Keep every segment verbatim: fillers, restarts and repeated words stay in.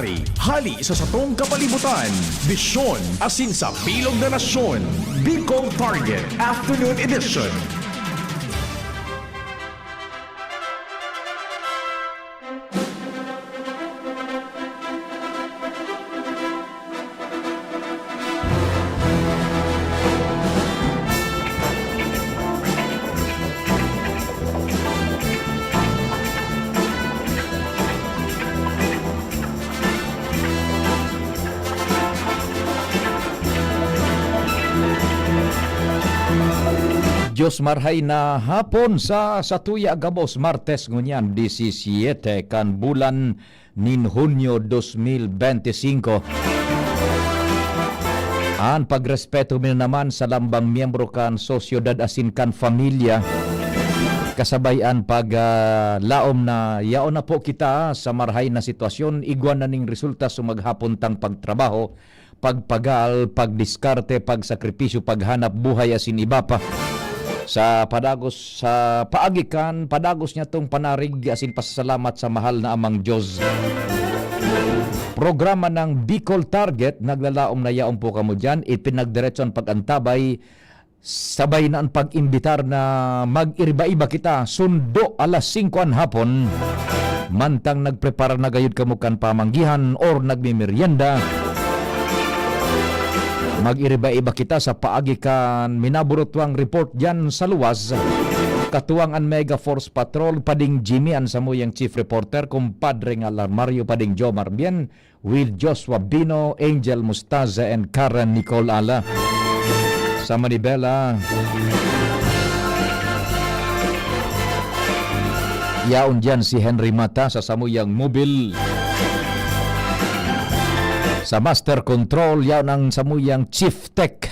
Hali sa satong kapalibutan, bisyon asin sa bilog na nasyon, Bicol Target Afternoon Edition. Dios marhay na hapon sa satuya gabos, Martes ngunyan, disisiete kan bulan nin Hunyo dos mil bente singko. An pagrespeto mi naman sa lambang miyembro kan sosyedad asin kan pamilya, kasabay an pag, ah, laom na yaon na po kita sa marhay na sitwasyon, igwa na ning resulta sa maghapon tang pagtrabaho, pagpagal, pagdiskarte, pagsakripisyo, paghanap buhay asin iba pa. Sa padagos, sa paagi kan padagos niyatong panarig asin pasasalamat sa mahal na Amang Diyos. Programa ng Bicol Target, naglalaom na yaon po kamo diyan. Ipinagdiretso an pag-antabay, sabay na an pag-imbitar na mag-iriba-iba kita, sundo alas singko an hapon. Mantang nagprepara na gayud kamo kan pamanggihan or nagmemeryenda, mag-iriba-iba kita sa paagi kan minaburutwang report diyan sa luwas. Katuwang an Mega Force Patrol, Pading Jimmy an samuyang chief reporter, kumpadre nga Alarmario Pading Jomar Bien, with Joshua Bino, Angel Mustaza, and Karen Nicole Ala. Sa Manibela, yaon diyan si Henry Mata sa samuyang mobil. Sa Master Control, yaon ang samuyang Chief Tech,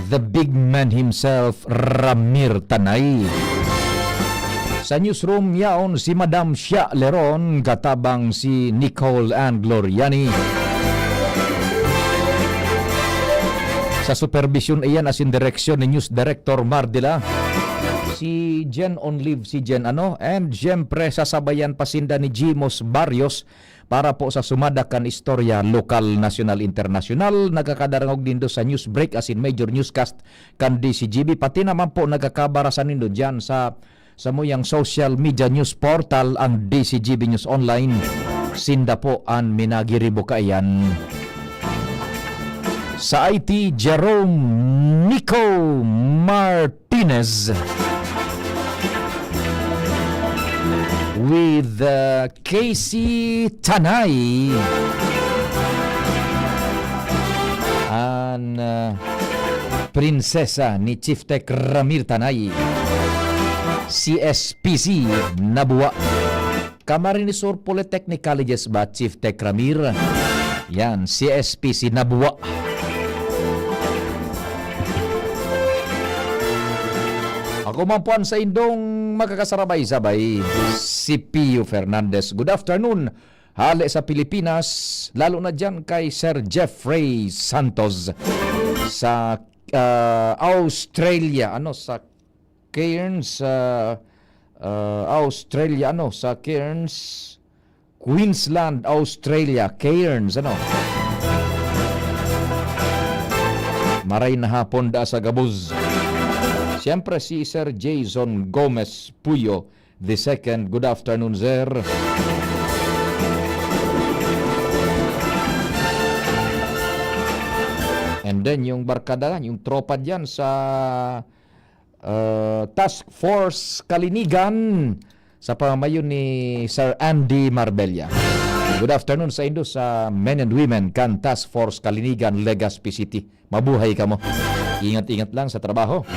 the big man himself, Ramir Tanay. Sa newsroom, yaon si Madam Shia Leron, katabang si Nicole Ann Gloriani. Sa supervision iyan asin direksyon ni News Director Mardila, si Jen on leave, si Jen ano, and siyempre sasabayan pa sinda ni Jimos Barrios para po sa sumada kan istorya lokal, nasyonal, internasyonal. Nagkakadarangog nindo sa news break asin major newscast kan D C G B. Pati naman po nagkakabarasan nindo diyan sa samuyang social media news portal, ang D C G B News Online. Sinda po an minagiribo kaiyan. Sa I T, Jerome Nico Martinez with, uh, Casey Tanay. An, uh, prinsesa ni Chief Tech Ramir Tanay, C S P C Nabua. Camarines Sur Polytechnic Colleges ba, Chief Tech Ramir? Yan, C S P C Nabua. Ako man po an saindong makakasarabay-sabay, si Pio Fernandez. Good afternoon. Hale sa Pilipinas, lalo na diyan kay Sir Jeffrey Santos sa, ah, Australia, ano, sa Cairns, ah, ah, Australia, ano, sa Cairns, Queensland, Australia, Cairns, ano. Maray na hapon da sa gabos. Siyempre, si Sir Jason Gomez Puyo the second. Good afternoon, sir. And then, yung barkada, yung tropa dyan sa, uh, Task Force Kalinigan, sa pamamayo ni Sir Andy Marbella. Good afternoon sa indo sa men and women kan Task Force Kalinigan, Legazpi City. Mabuhay kamo. Ingat-ingat lang sa trabaho.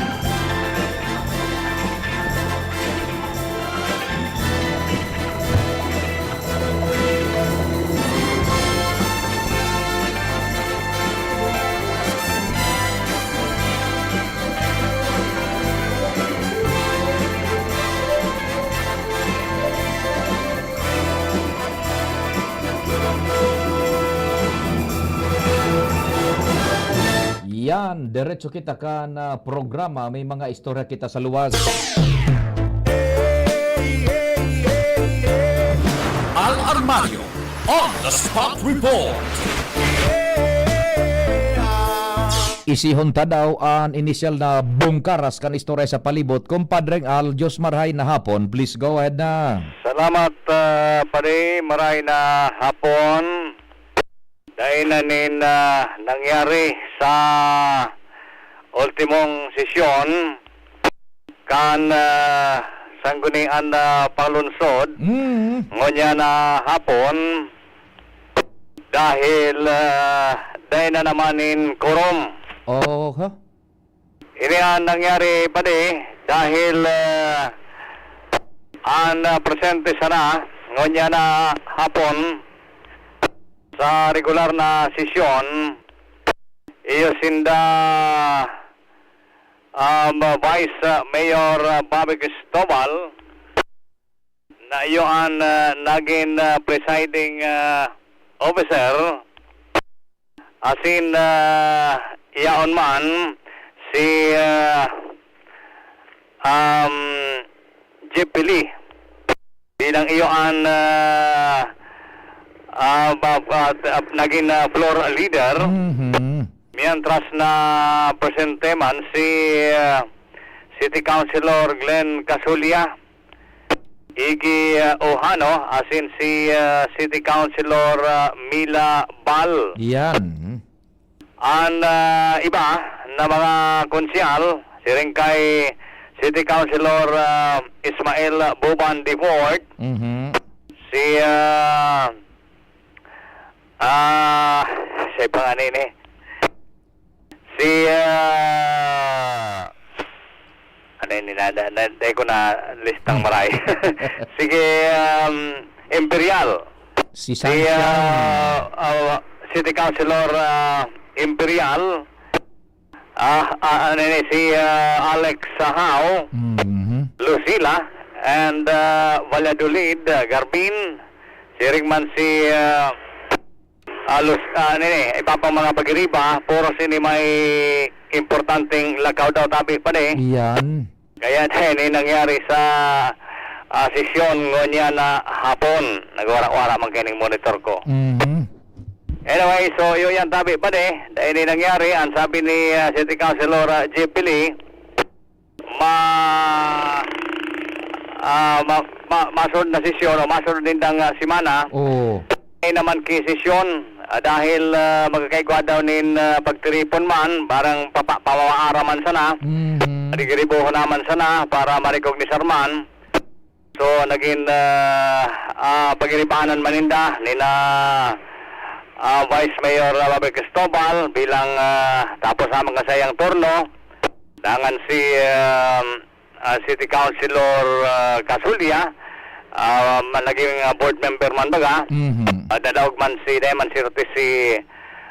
Yan, diretso kita kan, ah, programa. May mga istorya kita sa luwas. Al Armario. On the Spot Report. Isihon ta daw an inisyal na bungkaras kan istorya sa palibot. Kumpadreng Al, Diyos marhay na hapon. Please go ahead na. Salamat, ah, pare. Maray na hapon. Dai na nin, ah, nangyari sa ultimong sesyon kan, ah, Sanggunian na Panlunsod. Mm. Ngunyan na hapon, dahil, ah, dai na naman nin quorum. Oh, ha? Ini an nangyari, padi, dahil, ah, an, ah, presente sana, ngunyan na hapon, sa regular na sesyon, iyo sinda, um, Vice, ah, Mayor, ah, Bobby Cristobal, na iyo an, ah, nagin, ah, presiding, ah, officer, asin, ah, yaon man si, ah, um, Jeff Lee bilang iyo an, ah, ah, ba-, ba-, ah, nagin, ah, floor leader. Mhm. Mientras na presente man si, ah, City Councilor Glenn Casulia, Iggy, ah, Ojano, asin si, ah, City Councilor, ah, Mila Bal. Yan. An, ah, iba na mga konsehal, siring kay City Councilor, ah, Ismael Boban the fourth, Mhm. si, ah, ah, siya pa nga nini. Si, ah, ano yun, na, na, na, dahil ko na listang Hmm. maray. Sige, um, Imperial. Si Si, Sunshine. ah, ah, City Councilor, ah, Imperial. Ah, ah, ano yun, si, ah, Alex Sahao. Mhm. Lucila. And, ah, Valladolid, ah, Garbin. Siring man si, ah, Alos, ah, nini, iba pang mga pagiriba, puros ini may importanteng lakaw daw, tabi pa ni. Iyan. Kaya dahil ini nangyari sa, ah, sesyon ngunyan na hapon, nagwara-wara man kining monitor ko. Mhm. Anyway, so, yun yan, tabi pa ni. Dahil ini nangyari, ang sabi ni, ah, City Councilor, ah, J P Lee, ma-, ah, ma-, ma-, masunod na sesyon o masunod nindang, ah, semana. Oo. Ay naman ki sesyon, ah, dahil, ah, magkakaigwa daw nin, ah, pagtiripon man, parang papa-, pamamaara man sana. Mhm. Rigiribohon naman sana para ma-recognize man. So, nagin, ah, ah, pagiribanan man ninda, nina, ah, Vice Mayor, ah, Bobby Cristobal bilang, ah, tapos naman kasi ang turno. Dangan si, um, ah, City Councilor, ah, Casulia, ah, ma-, naging, ah, board member man baga. Mhm. Ah, dadaog man si, dai man si Ortiz, si,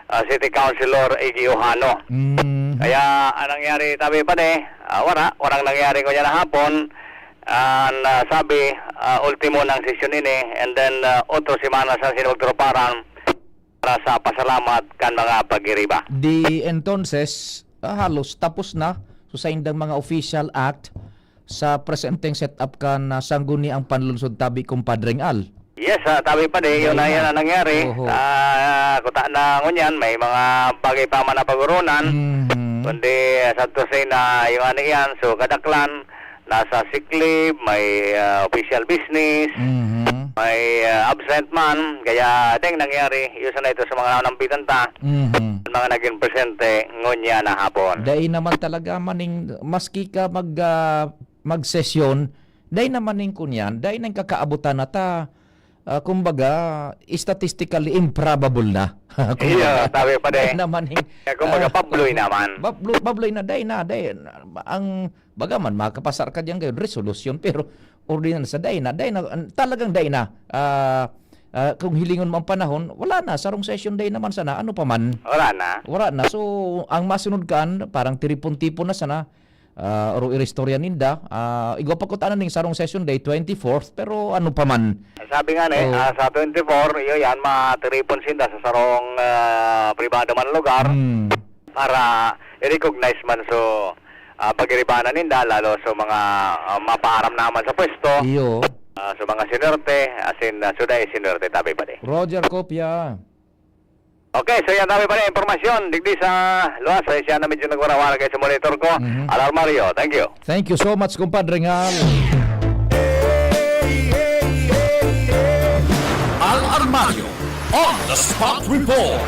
ah, City Councilor Iggy Ojano. Mhm. Kaya, ang nangyari, tabi pa ni, ah, wala, walang nangyari ko na hapon. An, ah, sabi, ah, ultimo ng sesyon ini, and then, ah, otro semana sa sinugtro paran para sa pasalamat kan mga pagiriba. Di entonces, ah, halos tapos na. So, sa indang mga official act sa presenteng setup kan, ah, Sangguniang Panlunsod, tabi, Kumpadreng Al. Yes, ah, tabi pa di, yun na, Dahil na. yan ang nangyari. Oho. Ah, kuta na ngunyan, may mga bagay pa man na pag-urunan. Mhm. Kundi, ah, sad to say na yung ano yan, so kadaklan, nasa sick leave, may, ah, official business, Mhm. may, ah, absent man. Kaya, deng nangyari, yun sana ito sa mga nanambitan ta, Mhm. mga naging presente, ngunya na hapon. Dai naman talaga maning, maski ka mag, ah, magsesyon, dai naman ning kunyan, dai nang kakaabutan na ta. Ah, kumbaga, statistically improbable na. Kumbaga, Iya, tabi pa di. dai naman ning, Kaya kumbaga, ah, pabloy naman. bablo-, babloy na, dai na, dai, ang, baga man, makapasar ka diyan ngayon, resolusyon, pero ordinansa, dai na, dai na, an-, talagang dai na. Ah, ah, kung hilingon mo ang panahon, wala na, sarong session dai naman sana, ano pa man. Wala na. Wala na. So, ang masunod kan, parang tiripon-tipon na sana, ah, oro iristorya ninda. Ah, igwa pa ko tanan ning sarong session day, twenty-fourth, pero ano pa man. Sabi nga ni, Oh. ah, sa twenty-four, iyo yan, matiripon sinda sa sarong, ah, pribado man lugar Hmm. para i-recognize man so, ah, pagiribanan ninda, lalo sa mga, ah, mapaaram naman sa pwesto. Iyo. Ah, sa mga sinwerte, asin, ah, suday sinwerte, tabi pa di. Roger Copia. Okay, so yan, tabi pa di, impormasyon. Digdi sa luwas, ay siya na medyo nagwarawara kayo sa monitor ko. Mhm. Al Armario, thank you. Thank you so much, kumpadre Ngal. Al Armario on the spot report.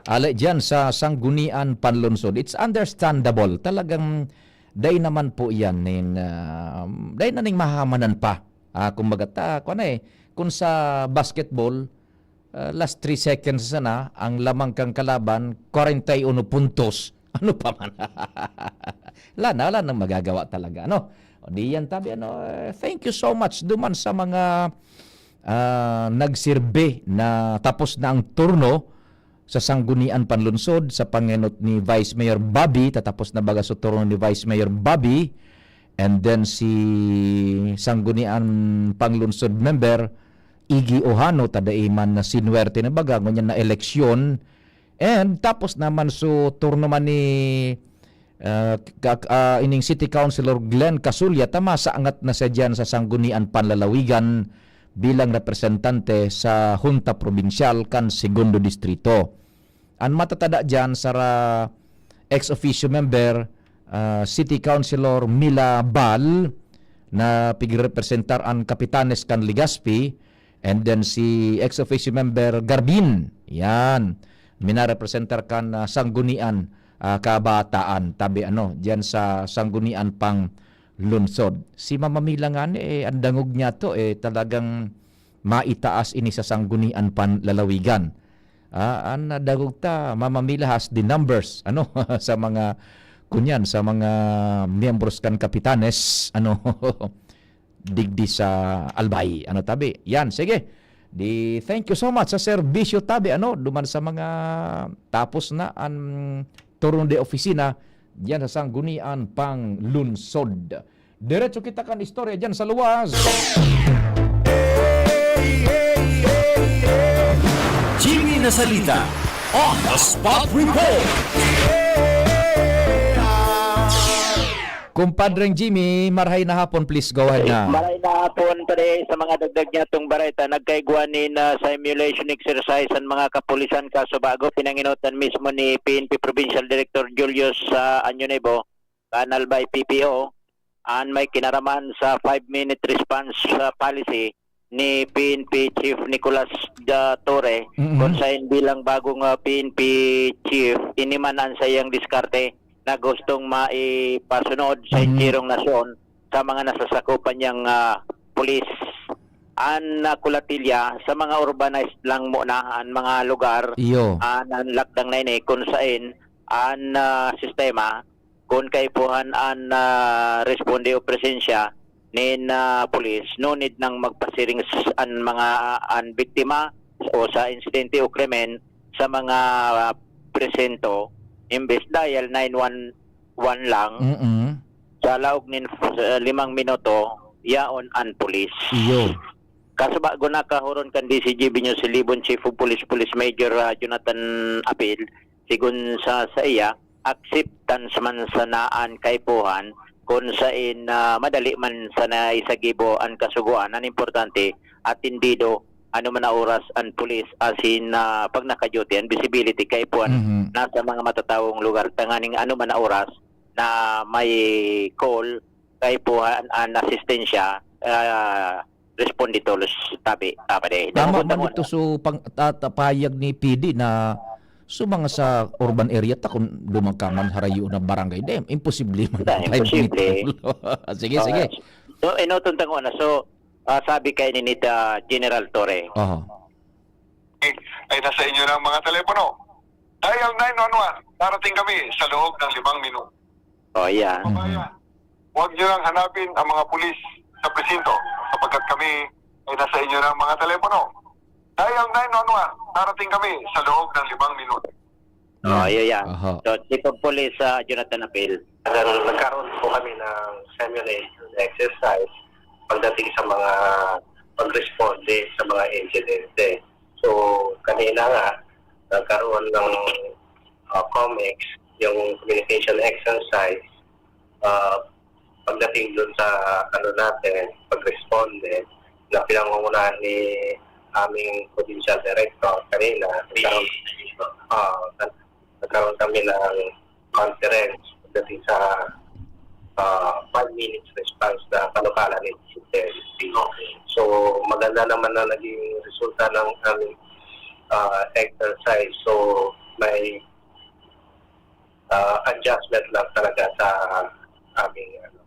Ale, dyan sa Sanggunian Panlungsod, it's understandable. Talagang dai naman po yan nin, ah, dai na ning mahamanan pa. Ah, kumbaga, ta, kwan na eh, kung sa basketball, ah, last three seconds sana, ang lamang kang kalaban, kwarenta y uno puntos. Ano pa man? Wala na, wala nang magagawa talaga, ano? O di yan, tabi, ano, eh, thank you so much duman sa mga, ah, nagsirbi na tapos na ang turno sa Sanggunian Panlungsod, sa pangenot ni Vice Mayor Bobby, tatapos na baga sa turno ni Vice Mayor Bobby, and then si Sanggunian Panlungsod member, Iggy Ojano, ta dai man na sinuwerte na baga, ngunyan na eleksyon, and tapos naman so turno man ni, ah, ka-, ah, ining City Councilor Glenn Casulla, ta masaangat na siya diyan sa Sanggunian Panlalawigan bilang representante sa Hunta Probinsyal kan Segundo Distrito. An matatada diyan, sara ex officio member, ah, City Councilor Mila Bal, na pigrepresentar an Capitanes kan Legazpi, and then si ex officio member Garbin, yan, minarepresentar kan, ah, Sanggunian, ah, Kabataan, tabi ano, diyan sa Sanggunian Panlungsod. Si Mama Mila ngani, eh, ang dangog niya to, eh, talagang maitaas ini sa Sanggunian Panlalawigan. Ah, an, ah, dagog ta, Mama Mila has the numbers, ano, sa mga, kunyan, sa mga miyembros kan Capitanes, ano, digdi sa Albay, ano, tabi. Yan, sige. Di, thank you so much sa serbisyo, tabi, ano, duman sa mga tapos na an turno de opisina, diyan sa Sanggunian Panlungsod. Diretso kita kan istorya diyan sa luwas. Jimmy Nasalita on the spot report. Kumpadreng Jimmy, marhay na hapon, please go ahead na. Maray na hapon, pare, sa mga dagdag niya tong bareta, nagkaigwa nin, ah, simulation exercise ang mga kapulisan kasubago, pinanginotan mismo ni P N P Provincial Director Julius, ah, Año Nuevo, kan Albay P P O, an may kinaraman sa five-minute response, ah, policy ni P N P Chief Nicolas da Torre, Mm-mm. kung sain bilang bagong, ah, P N P Chief, ini man an saiyang diskarte na gustong maipasunod sa Mm-hmm. entirong nasyon sa mga nasasakupan niyang, ah, pulis. An, ah, kulatilya sa mga urbanized lang muna, an mga lugar, Iyo. ah, na lakdang na ini, kung sain an, ah, sistema, kun kaipuhan an, ah, responde o presensya nin, ah, pulis, no need nang magpasiring s-, an mga, an biktima o sa insidente o krimen sa mga, ah, presinto, imbes dial nine one one lang, Mm-mm. sa laog nin, ah, limang minuto, yaon an pulis. Iyo. Kasubago nakahuron kan D C G B News eleven Chief of Police, Police Major, ah, Jonathan Apil, sigon sa saiya, acceptance man sana an kaipuhan, kun sain, ah, madali man sana isagibo an kasugoan. An importante, atendido, ano man na oras an pulis asin, ah, pag naka-duty, an visibility, kaipuhan Mhm. nasa mga matatawong lugar, tanganing ano man na oras na may call, kaipuhan an asistensya, ah, responde tolos, tabi, tabi de. Tama Dangon, man dangon. Ito so pang, ta-, ta-, pahayag ni P D na so mga sa urban area ta, kung duman ka man harayo na barangay, de, imposible man Hindi, ang five imposible. Meter. Sige, Oo. Sige. So, inoton tango na. So, ah, sabi kay ni Nita General Torre. Aha. Ay nasa inyo na ang mga telepono. Dial nine one one. Darating kami sa loob ng limang minuto. Oh, yeah. Mhm. Kababayan, huwag niyo nang hanapin ang mga pulis sa presinto sapagkat kami ay nasa inyo na ang mga telepono. Dial nine one one. Darating kami sa loob ng limang minuto. Oh, yeah, yeah. Aha. So, Chief of Police, ah, Jonathan Apil. Nagkaroon, nagkaroon po kami ng simulation exercise pagdating sa mga pagresponde sa mga insidente. So, kanina nga, nagkaroon ng, ah, COMEX, yung communication exercise, ah, pagdating dun sa ano natin, pag-responde na pinangungunahan ni aming provincial director kanina, nagkaroon, ah, nagkaroon kami ng conference pagdating sa, ah, five minutes response na panukala ni Presidente. So, maganda naman na naging resulta ng aming, ah, exercise. So, may, ah, adjustment lang talaga sa aming, ano.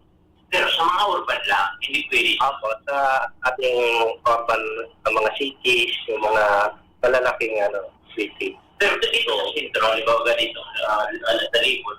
Pero sa mga urban lang, hindi pwede. Opo, sa ating urban, ang mga cities, yung mga malalaking, ano, city. Pero dito sa sentro, halimbawa ganito, ah, ah, sa Libon,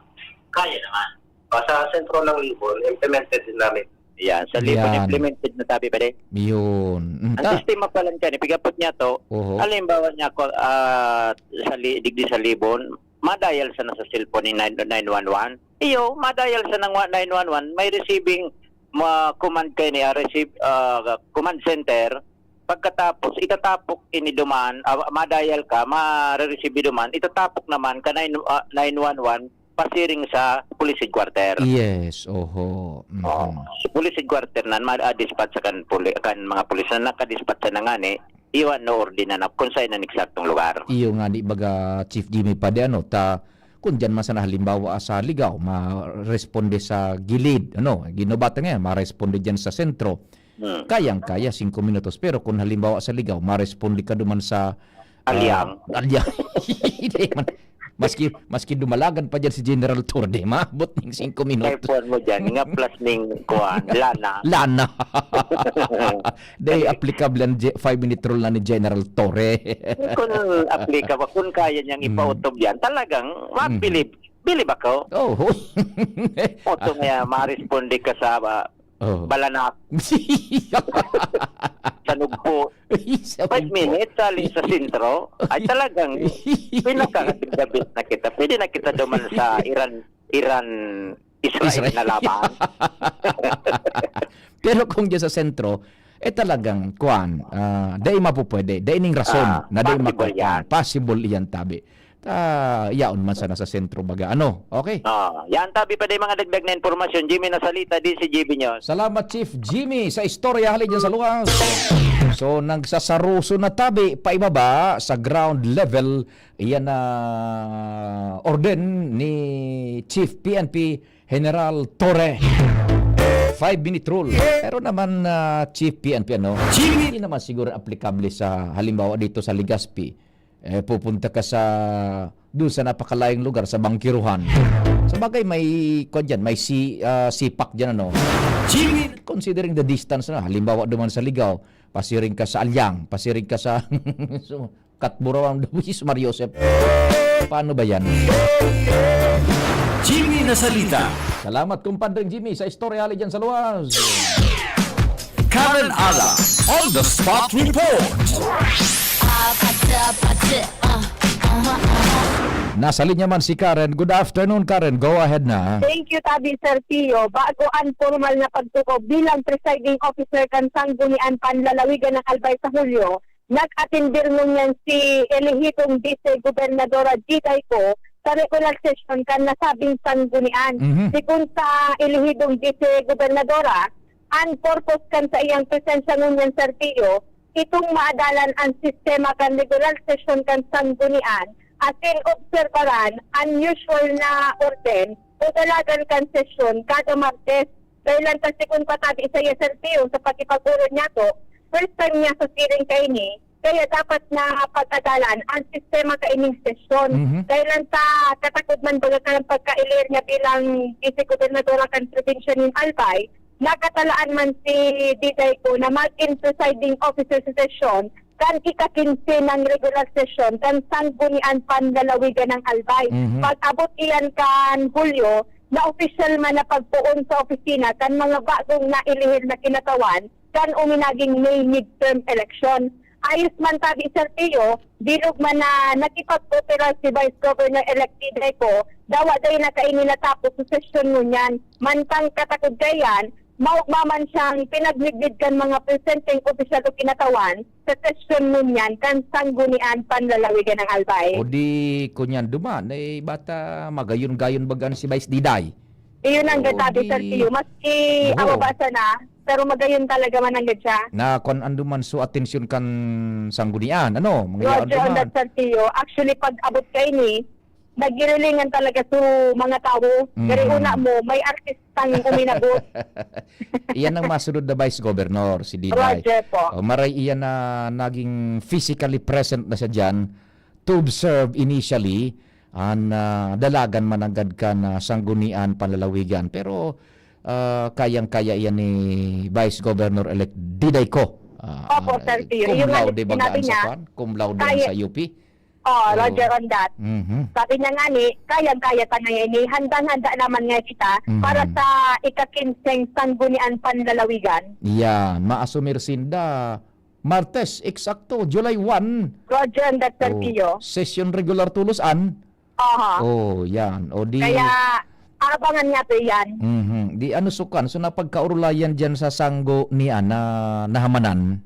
kaya naman. Ah, sa sentro ng Libon, implemented din namin. Yan, sa Libon, Yan. implemented na, sabi pa din. Yun. Mm, Ang ta- sistema pa lang dyan, ipigapot niya to, Oho. halimbawa niya, ko, ah, sa li-, digdi sa Libon, ma-dial sana sa cellphone ni nine, nine one one. Iyo, ma-dial sana ng wa-, nine one one, may receiving ma-, command kayo ni, ah, receive, ah, command center. Pagkatapos, itatapok ini duman, ah, ma-dial ka, ma-receive duman, itatapok naman ka nine, ah, nine one one, pasiring sa police headquarter. Yes, oho. Mhm. Oh, sa police headquarter na, ma-, ah, dispatch sa kan puli-, kan mga pulis na nakadispatch na ngani, iwan na ordinan na kung saan ang eksaktong lugar. Iyo nga, di baga, Chief Jimmy, padi ano, ta, kung diyan man sana halimbawa sa Ligao, ma-responde sa gilid, ano, Guinobatan ngayon, ma-responde diyan sa sentro. Hmm. Kayang-kaya, singko minutos. Pero kung halimbawa sa Ligao, ma-responde ka duman sa, ah, Alyang. Alyang. Hindi man. Maski, maski dumalagan pa diyan si General Torre, maabot ning singko minutos. Kaya puwan mo diyan, nga plus ning kuwan, lana. Lana. Di, applicable ang je-, five-minute rule na ni General Torre. Kung applicable, kung kaya niyang Mm. ipautob yan, talagang Mm. mabilib. Bilib ako. Oh, hoy. Oto nga, maresponde ka sa, ah, Oh. Balanak. Sa Nugpo. Sa Five Nugpo. minutes, sa li-, sa sentro. Ay, talagang, pinaka-the best na kita. Pwede na kita duman sa Iran, Iran, Israel Israel. na laban. Pero kung diyan sa sentro, eh, talagang, kuwan, ah, dai mapupwede, dai ning rason Ah, na dai possible maka-, yan. possible iyan, tabi. Ta, yaon man sana sa sentro, baga, ano? Okay. Ah, yan, tabi pa din mga dagdag na impormasyon. Jimmy Nasalita, D C G B News. Salamat, Chief Jimmy, sa istorya hali dyan sa luwas. So, nagsasaruso na tabi, paibaba sa ground level, iyan na orden ni Chief P N P General Torre. Five-minute rule. Pero naman, ah, Chief P N P, ano? Jimmy. Hindi naman siguro aplikable sa, halimbawa, dito sa Legazpi. Eh, pupunta ka sa, dun sa napakalayong lugar, sa Bangkiruhan. Sa bagay, may, kwan dyan, may si-, ah, sipak dyan, ano? Jimmy! Considering the distance na, halimbawa, duman sa Ligao, pasiring ka sa Alyang, pasiring ka sa, so, Katburawang, Jesus Maria Joseph. Paano ba yan? Jimmy Nasalita. Salamat, kumpadreng Jimmy, sa istorya hali dyan sa luwas. Karen Ala, on the spot report. Ah, pati, pati, ah, aha, aha. Nasa linya man si Karen. Good afternoon, Karen. Go ahead na. Thank you, Tabi Sir Pio. Bago ang formal na pagtukob bilang presiding officer kan Sanggunian Panlalawigan ng Albay sa Hulyo, nag-atindir ngunyan si elehidong Vice Gobernadora G. Daico sa regular session kan nasabing sanggunian. Mhm. Sigon sa elehidong Vice Gobernadora, ang purpose kan saiyang presensya ngunyan, Sir Pio, itong maadalan ang sistema kan regular session kan sanggunian, asin obserbaran ang usual na orden o dalagan kan sesyon kada Martes. Dahilan ta, sigon pa tabi saiya, Sir Pio, sa pakikipag-orog niyato, first time niya sa siring kaini, kaya dapat na pag-adalan ang sistema kaining sesyon. Mhm. Dahilan ta katakod man baga kan pagkailir niya bilang vice gobernadora kan probinsya nin Albay, nakatalaan man si Diday ko na magin presiding officer sa sesyon kan ika-kinse ng regular sesyon kan Sanggunian Panlalawigan ng Albay. Mhm. Pag-abot iyan kan Hulyo, na opisyal man na pagpoon sa opisina kan mga bagong nailihil na kinatawan kan uminaging May midterm election. Ayos man tabi, Sir Pio, bilog man na nakipag-opera si Vice Governor-elect Diday ko, dawa day na kaini natapos sa sesyon ngunyan. Mantang katakod kaiyan, maugma man siyang pinagmidmid kan mga presenteng opisyal o kinatawan sa sesyon ngunyan kan Sanggunian Panlalawigan ng Albay. O di, kunyan duman, eh, bata magayon-gayon bagan si Vice Diday. Iyon ang So, gatabi, Sir di- Tio. Maski Oho. ababasa na, pero magayon talaga mananggad siya. Na kung ano man so atensyon kan sanggunian, ano? Mga yaon Roger on duman. that, Sir Tio. Actually, pag abot kaini, nagirilingan talaga so mga tawo. Mhm. Gari una mo, may artistang uminabot. Iyan ang masunod na Vice Governor, si Diday. Roger po. O, maray iyan na naging physically present na siya dyan to observe initially an ah, dalagan mananggad kan ah, sanggunian panlalawigan. Pero ah, kayang-kaya iyan ni Vice Governor-elect Diday Co. Ah, Opo, ah, Sir Tio. cum Yung nga laude baga sinabi an niya, sapan, cum laude kaya- sa U P. Oh, So, Roger on that. Mhm. Sabi niya nga ni, kayang-kaya ta ngayon eh. Handang-handa naman nga kita Mhm. para sa ika-kinseng sanggunian panlalawigan. Yan, maasumir sinda Martes, eksakto, July one. Roger on that, Sir Oh, Tio. session regular tulos an. Aha. Oh, yan. O di, Kaya, abangan nga to yan. Mhm. Di ano sukan? So, napagkaurulayan dyan sa sanggunian na nahamanan?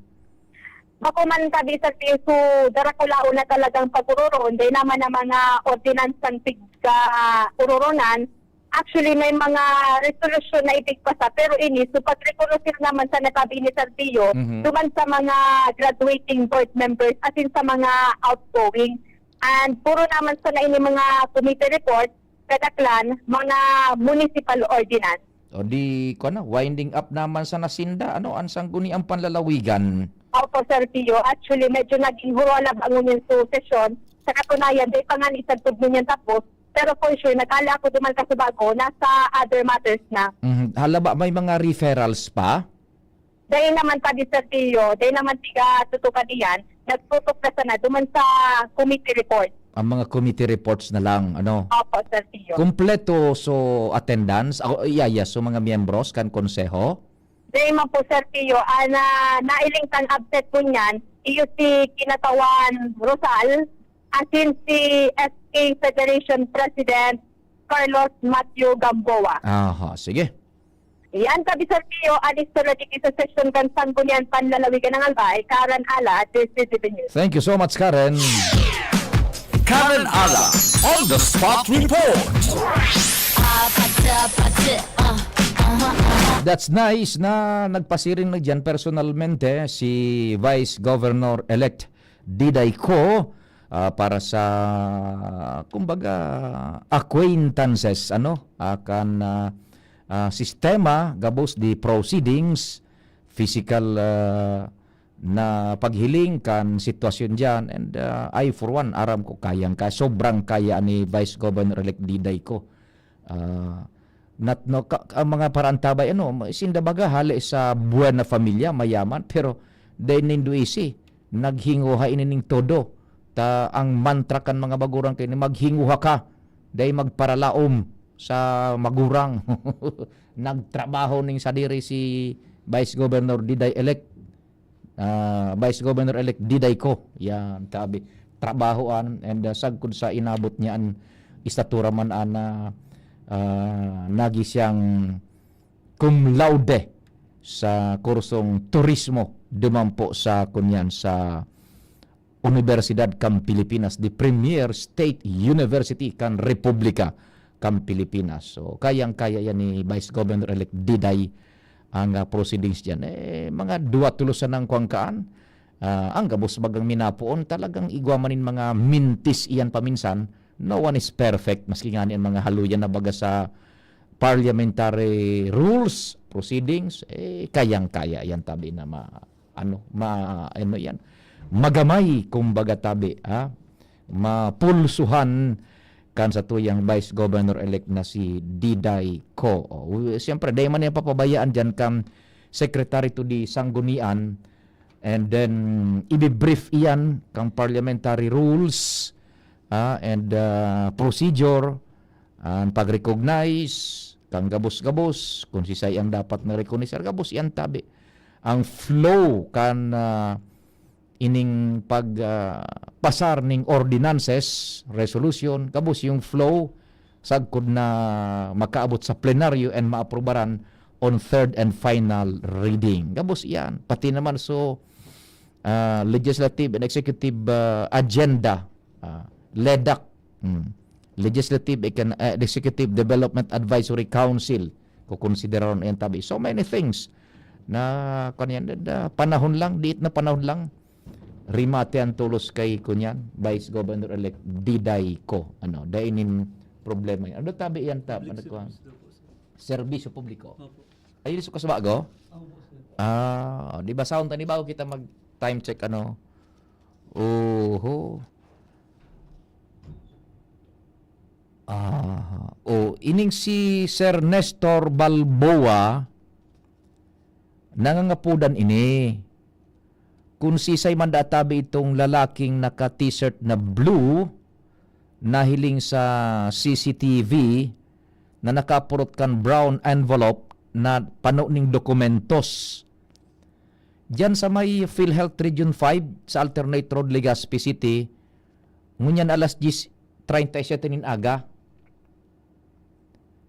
Bako man tabi, Sir Tio, so, darakulaon na talagang pag-ururon. Dahil naman ang mga ordinansang tig-, ka-, ururonan, actually, may mga resolusyon na itigpasa. Pero ini, so, pag-rekonoser naman sa natabi ni Sir Tio, Mhm. duman sa mga graduating board members, as in sa mga outgoing. And puro naman sa na ini mga committee report, kadaklan, mga municipal ordinance. O di, ko na, winding up naman sa nasinda. Ano, ang sangguniang panlalawigan? Opo, Sir Tio. Actually, medyo naging huwala ba ngunyan sa sesyon. Sa katunayan, di pa nga isang tugmo niyan tapos. Pero for sure, nakala ako duman kasubago, nasa other matters na. Mhm. Hala ba, may mga referrals pa? Dahil naman tabi, Sir Tio, dahil naman tiga tutukan iyan, nagtutok na sana duman sa committee report. Ang mga committee reports na lang, ano? Opo, Sir Tio. Kompleto so attendance, o iya, iya, so mga miyembros kan konseho? Dahil man po, Sir Tio, ah, na, nailing kang absent po niyan, iyo si Kinatawan Rosal, asin si S K Federation President Carlos Matthew Gamboa. Aha, sige. Yan, tabi, Sir Tio, an istorya digdi sa sesyon kan Sanggunian Panlalawigan ng Albay, Karen Ala, D C T V News. Thank you so much, Karen. Karen Ala on the spot report. That's nice na nagpasiring na dyan personalmente si Vice Governor-elect Diday Co, ah, para sa, kumbaga, acquaintances, ano, ah, kan ah, ah, sistema gabos di proceedings, physical ah, na paghiling kan sitwasyon diyan. And ah, I for one, aram ko kayang ka, sobrang kaya ni Vice Governor-elect Diday Co. Ah, nat, no, ka, ang mga paraantabay, ano, sinda baga hali sa buena familia, mayaman, pero dai nindo isi, naghinguha ini ning todo. Ta ang mantra kan mga bagurang kini, "Maghinguha ka, dai magparalaom sa magurang." Nagtrabaho ning sadiri si Vice Governor Diday-elect, ah, Vice Governor-elect Diday Co. Yan, tabi. Trabahoan and ah, sagkod sa inabot niya an estatura man ana, ah, nagi siyang cum laude sa kursong turismo duman po sa kunyan sa Universidad kan Pilipinas, the premier state university kan Republika kan Pilipinas. So, kayang-kaya yan ni Vice Governor-elect Diday ang ah, proceedings diyan. Eh, mga duwa tulos na nang kuwang kaan. Ah, ang gabos bagang minapoon, talagang igwa man nin mga mintis iyan paminsan. No one is perfect, maski nga ni ang mga haluyan na baga sa parliamentary rules, proceedings, eh, kayang-kaya yan tabi na ma, ano, ma, ano yan, magamay, kumbaga tabi, ha? Mapulsuhan kan satuyang Vice Governor-elect na si Diday Co. O, siyempre, dai man niya papabayaan dyan kan Secretary to the Sanggunian, and then, ibibrief iyan kan parliamentary rules, ah, and ah, procedure, ang pag-recognize, kan gabos-gabos, kung sisay ang dapat na recognize, gabos iyan tabi. Ang flow kan ah, ining pag ah, pasar ning ordinances, resolution, gabos yung flow, sagkod na makaabot sa plenaryo and maaprubaran on third and final reading. Gabos iyan. Pati naman so ah, legislative and executive ah, agenda, ah, ledak. Hmm. Legislative, Econ-, eh, Executive Development Advisory Council. Kukonsideraron yan tabi. So many things na, kanyan, da, panahon lang, diit na panahon lang. Rimate ang tulos kay, kunyan, Vice Governor-elect Diday Co. Ano, dai nin problema yan. Ano tabi yan, Tab? Ano ko? Serbisyo publiko. Opo. Ayun, so kasbago? Opo, sir. Ah, di ba sound tani bago kita mag time check, ano? Oho. Ah, oh, ining si Sir Nestor Balboa, nangangapodan ini. Kun sisay man da tabi itong lalaking naka-t-shirt na blue, nahiling sa C C T V na nakapurot kan brown envelope na pano ning dokumentos. Diyan sa may PhilHealth Region five sa Alternate Road, Legazpi City, ngunyan alas diyes treinta y siete nin aga.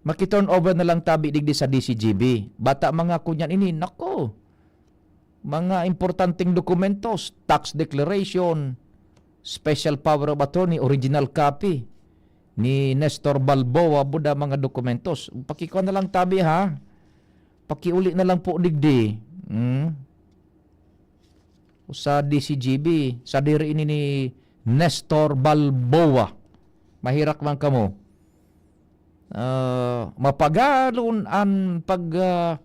Maki-turn over na lang tabi digdi sa D C G B. Bata mga kunyan ini, nako. Mga importanteng dokumentos, tax declaration, special power of attorney, original copy ni Nestor Balboa, buda mga dokumentos. Pakikuha na lang tabi, ha. Pakiuli na lang po digdi. Hmm? O sa D C G B, sa diri ini ni Nestor Balboa. Mahirak man kamo. Ah, mapagalon an pag, ah,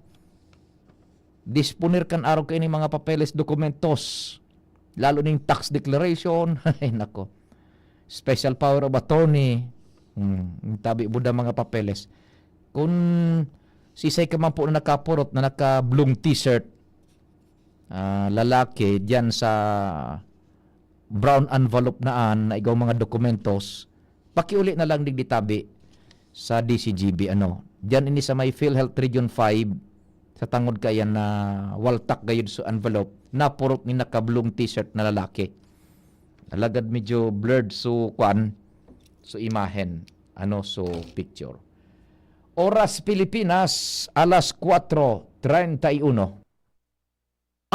disponer kan arog kaini mga papeles, dokumentos, lalo ning tax declaration. Ay, nako. Special power of attorney. Hmm, tabi buda mga papeles. Kung sisay ka man po na nakapurot na naka-blue t-shirt, ah, lalaki diyan sa brown envelope na an, na igwang mga dokumentos, pakiuli na lang digdi tabi sa D C G B, ano. Diyan ini sa may PhilHealth Region five, sa tangod kaiyan na waltak gayud sa envelope, napurot ni naka-blue t-shirt na lalaki. Alagad medyo blurred so kwan, so imahen, ano, so picture. Oras Pilipinas, alas kwatro treinta y uno.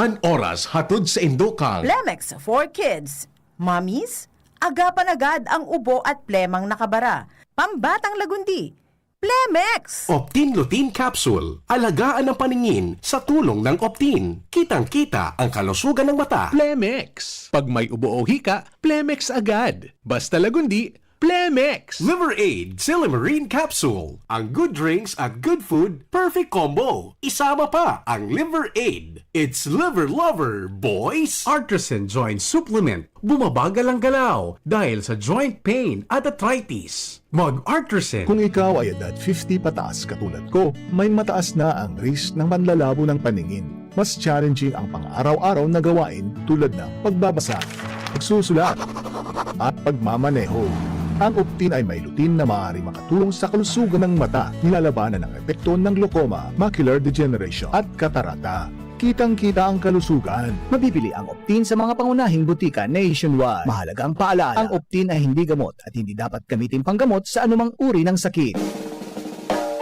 An oras hatod sa indo kan Plemex for Kids. Mommies, agapan agad ang ubo at plemang nakabara. Pambatang lagundi. Plemex! Optin Lutein Capsule. Alagaan ang paningin sa tulong ng Optin. Kitang-kita ang kalusugan ng mata. Plemex. Pag may ubo o hika, Plemex agad. Basta lagundi, Plemex! Liver Aid Silymarin Capsule. Ang good drinks at good food, perfect combo. Isama pa ang Liver Aid. It's Liver Lover, boys! Artisan Joint Supplement. Bumabagal ang galaw dahil sa joint pain at arthritis. Mag-Artisan. Kung ikaw ay edad fifty pataas katulad ko, may mataas na ang risk ng panlalabo ng paningin. Mas challenging ang pang-araw-araw na gawain tulad ng pagbabasa, pagsusulat, at pagmamaneho. Ang Optin ay may lutein na maaaring makatulong sa kalusugan ng mata, nilalabanan ang epekto ng glaucoma, macular degeneration, at katarata. Kitang-kita ang kalusugan. Mabibili ang Optin sa mga pangunahing butika nationwide. Mahalagang paalala, ang Optin ay hindi gamot at hindi dapat gamitin panggamot sa anumang uri ng sakit.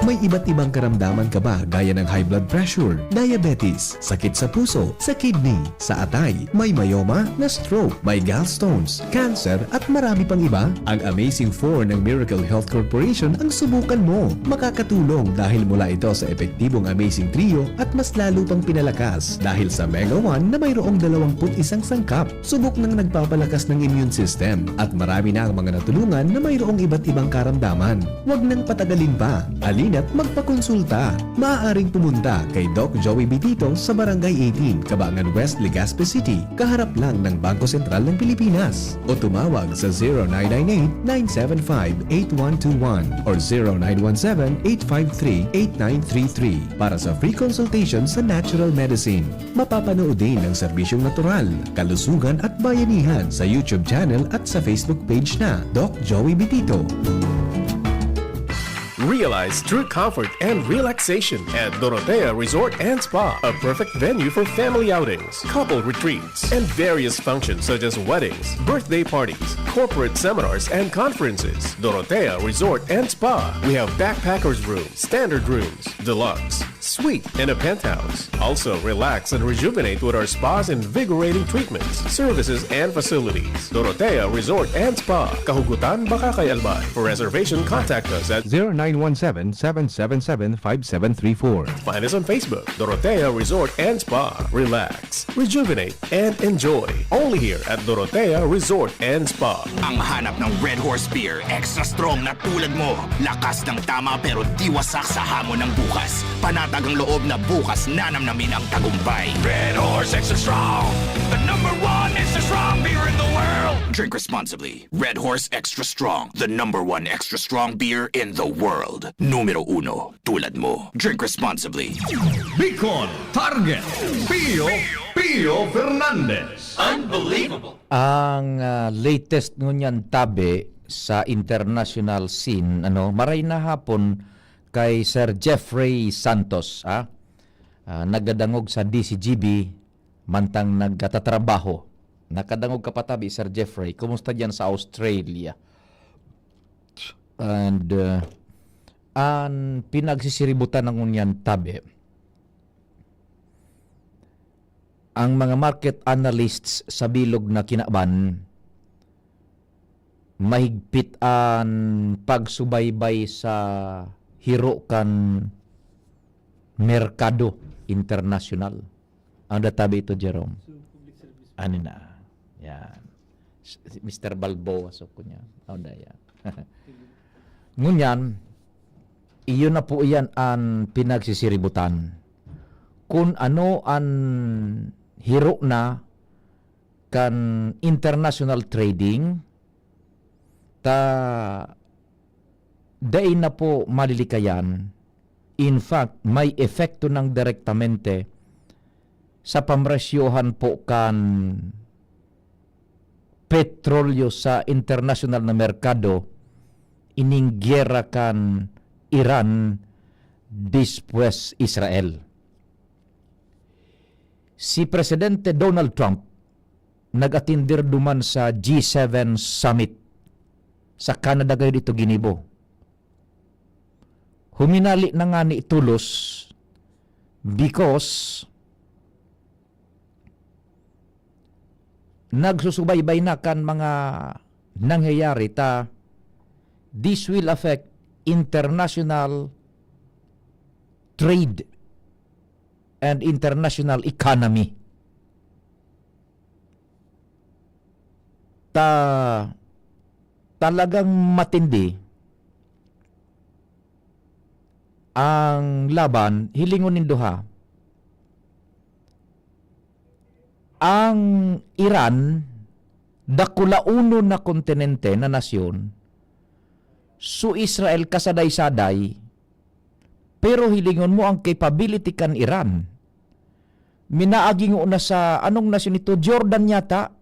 May iba't ibang karamdaman ka ba, gaya ng high blood pressure, diabetes, sakit sa puso, sa kidney, sa atay, may myoma, na stroke, may gallstones, cancer, at marami pang iba? Ang Amazing four ng Miracle Health Corporation ang subukan mo. Makakatulong dahil mula ito sa epektibong Amazing Trio at mas lalo pang pinalakas dahil sa Mega one na mayroong dalawampu't isang sangkap. Subok nang nagpapalakas ng immune system at marami na ang mga natulungan na mayroong iba't ibang karamdaman. Huwag nang patagalin pa. Halina't magpakonsulta. Maaaring pumunta kay Doc Joey Bitito sa Barangay eighteen, Cabangan West, Legazpi City, kaharap lang ng Bangko Sentral ng Pilipinas. O tumawag sa zero nine nine eight, nine seven five, eight one two one or zero nine one seven, eight five three, eight nine three three para sa free consultation sa natural medicine. Mapapanood din ang serbisyong natural, kalusugan at bayanihan sa YouTube channel at sa Facebook page na Doc Joey Bitito. Realize true comfort and relaxation at Dorotea Resort and Spa, a perfect venue for family outings, couple retreats, and various functions such as weddings, birthday parties, corporate seminars, and conferences. Dorotea Resort and Spa. We have backpackers room, standard rooms, deluxe, Suite in a penthouse. Also, relax and rejuvenate with our spa's invigorating treatments, services, and facilities. Dorotea Resort and Spa, Kahugutan, Bacacay, Albay. For reservation, contact us at zero nine one seven, seven seven seven, five seven three four. Find us on Facebook, Dorotea Resort and Spa. Relax, rejuvenate, and enjoy. Only here at Dorotea Resort and Spa. Ang hanap ng Red Horse Beer, extra strong na tulad mo. Lakas ng tama pero di wasak sa hamon ng bukas. Panatag ang loob na bukas nanamnamin ang tagumpay. Red Horse Extra Strong, the number one extra strong beer in the world. Drink responsibly. Red Horse Extra Strong, the number one extra strong beer in the world. Numero uno, tulad mo. Drink responsibly. Bicol Target, Pio, Pio Fernandez. Unbelievable. Ang, ah, latest ngunyan tabi sa international scene, ano, maray na hapon kay Sir Jeffrey Santos, ah. Ah, nagdadangog sa D C G B, mantang nagkatatrabaho. Nakadangog ka pa tabi, Sir Jeffrey. Kumusta diyan sa Australia? And, ah, an pinagsisiributan na ngunyan tabi, ang mga market analysts sa bilog na kinaban, mahigpit an pagsubaybay sa hiro kan merkado internasyonal. Ano da tabi ito, Jerome? Ano na? Yan. Si Mister Balboa, so kunya. Ano da yan? Ngunyan, iyon na po iyan an pinagsisiributan. Kun ano an hiro na kan international trading, ta dai na po malilikayan. In fact, may epekto nang direktamente sa pamresyohan po kan petrolyo sa internasyonal na merkado, ining giyera kan Iran despues Israel. Si Presidente Donald Trump nag-atindir duman sa G seven Summit sa Canada, gayod ito ginibo. Huminali na ngani tolos because nagsusubaybay na kan mga nangyayari ta, this will affect international trade and international economy. Ta, talagang matindi ang laban, hilingon nindo ha. Ang Iran, dakulaonon na kontinente na nasyon, so Israel kasaday-saday, pero hilingon mo ang capability kan Iran. Minaagi ngona sa, anong nasyon ito? Jordan yata.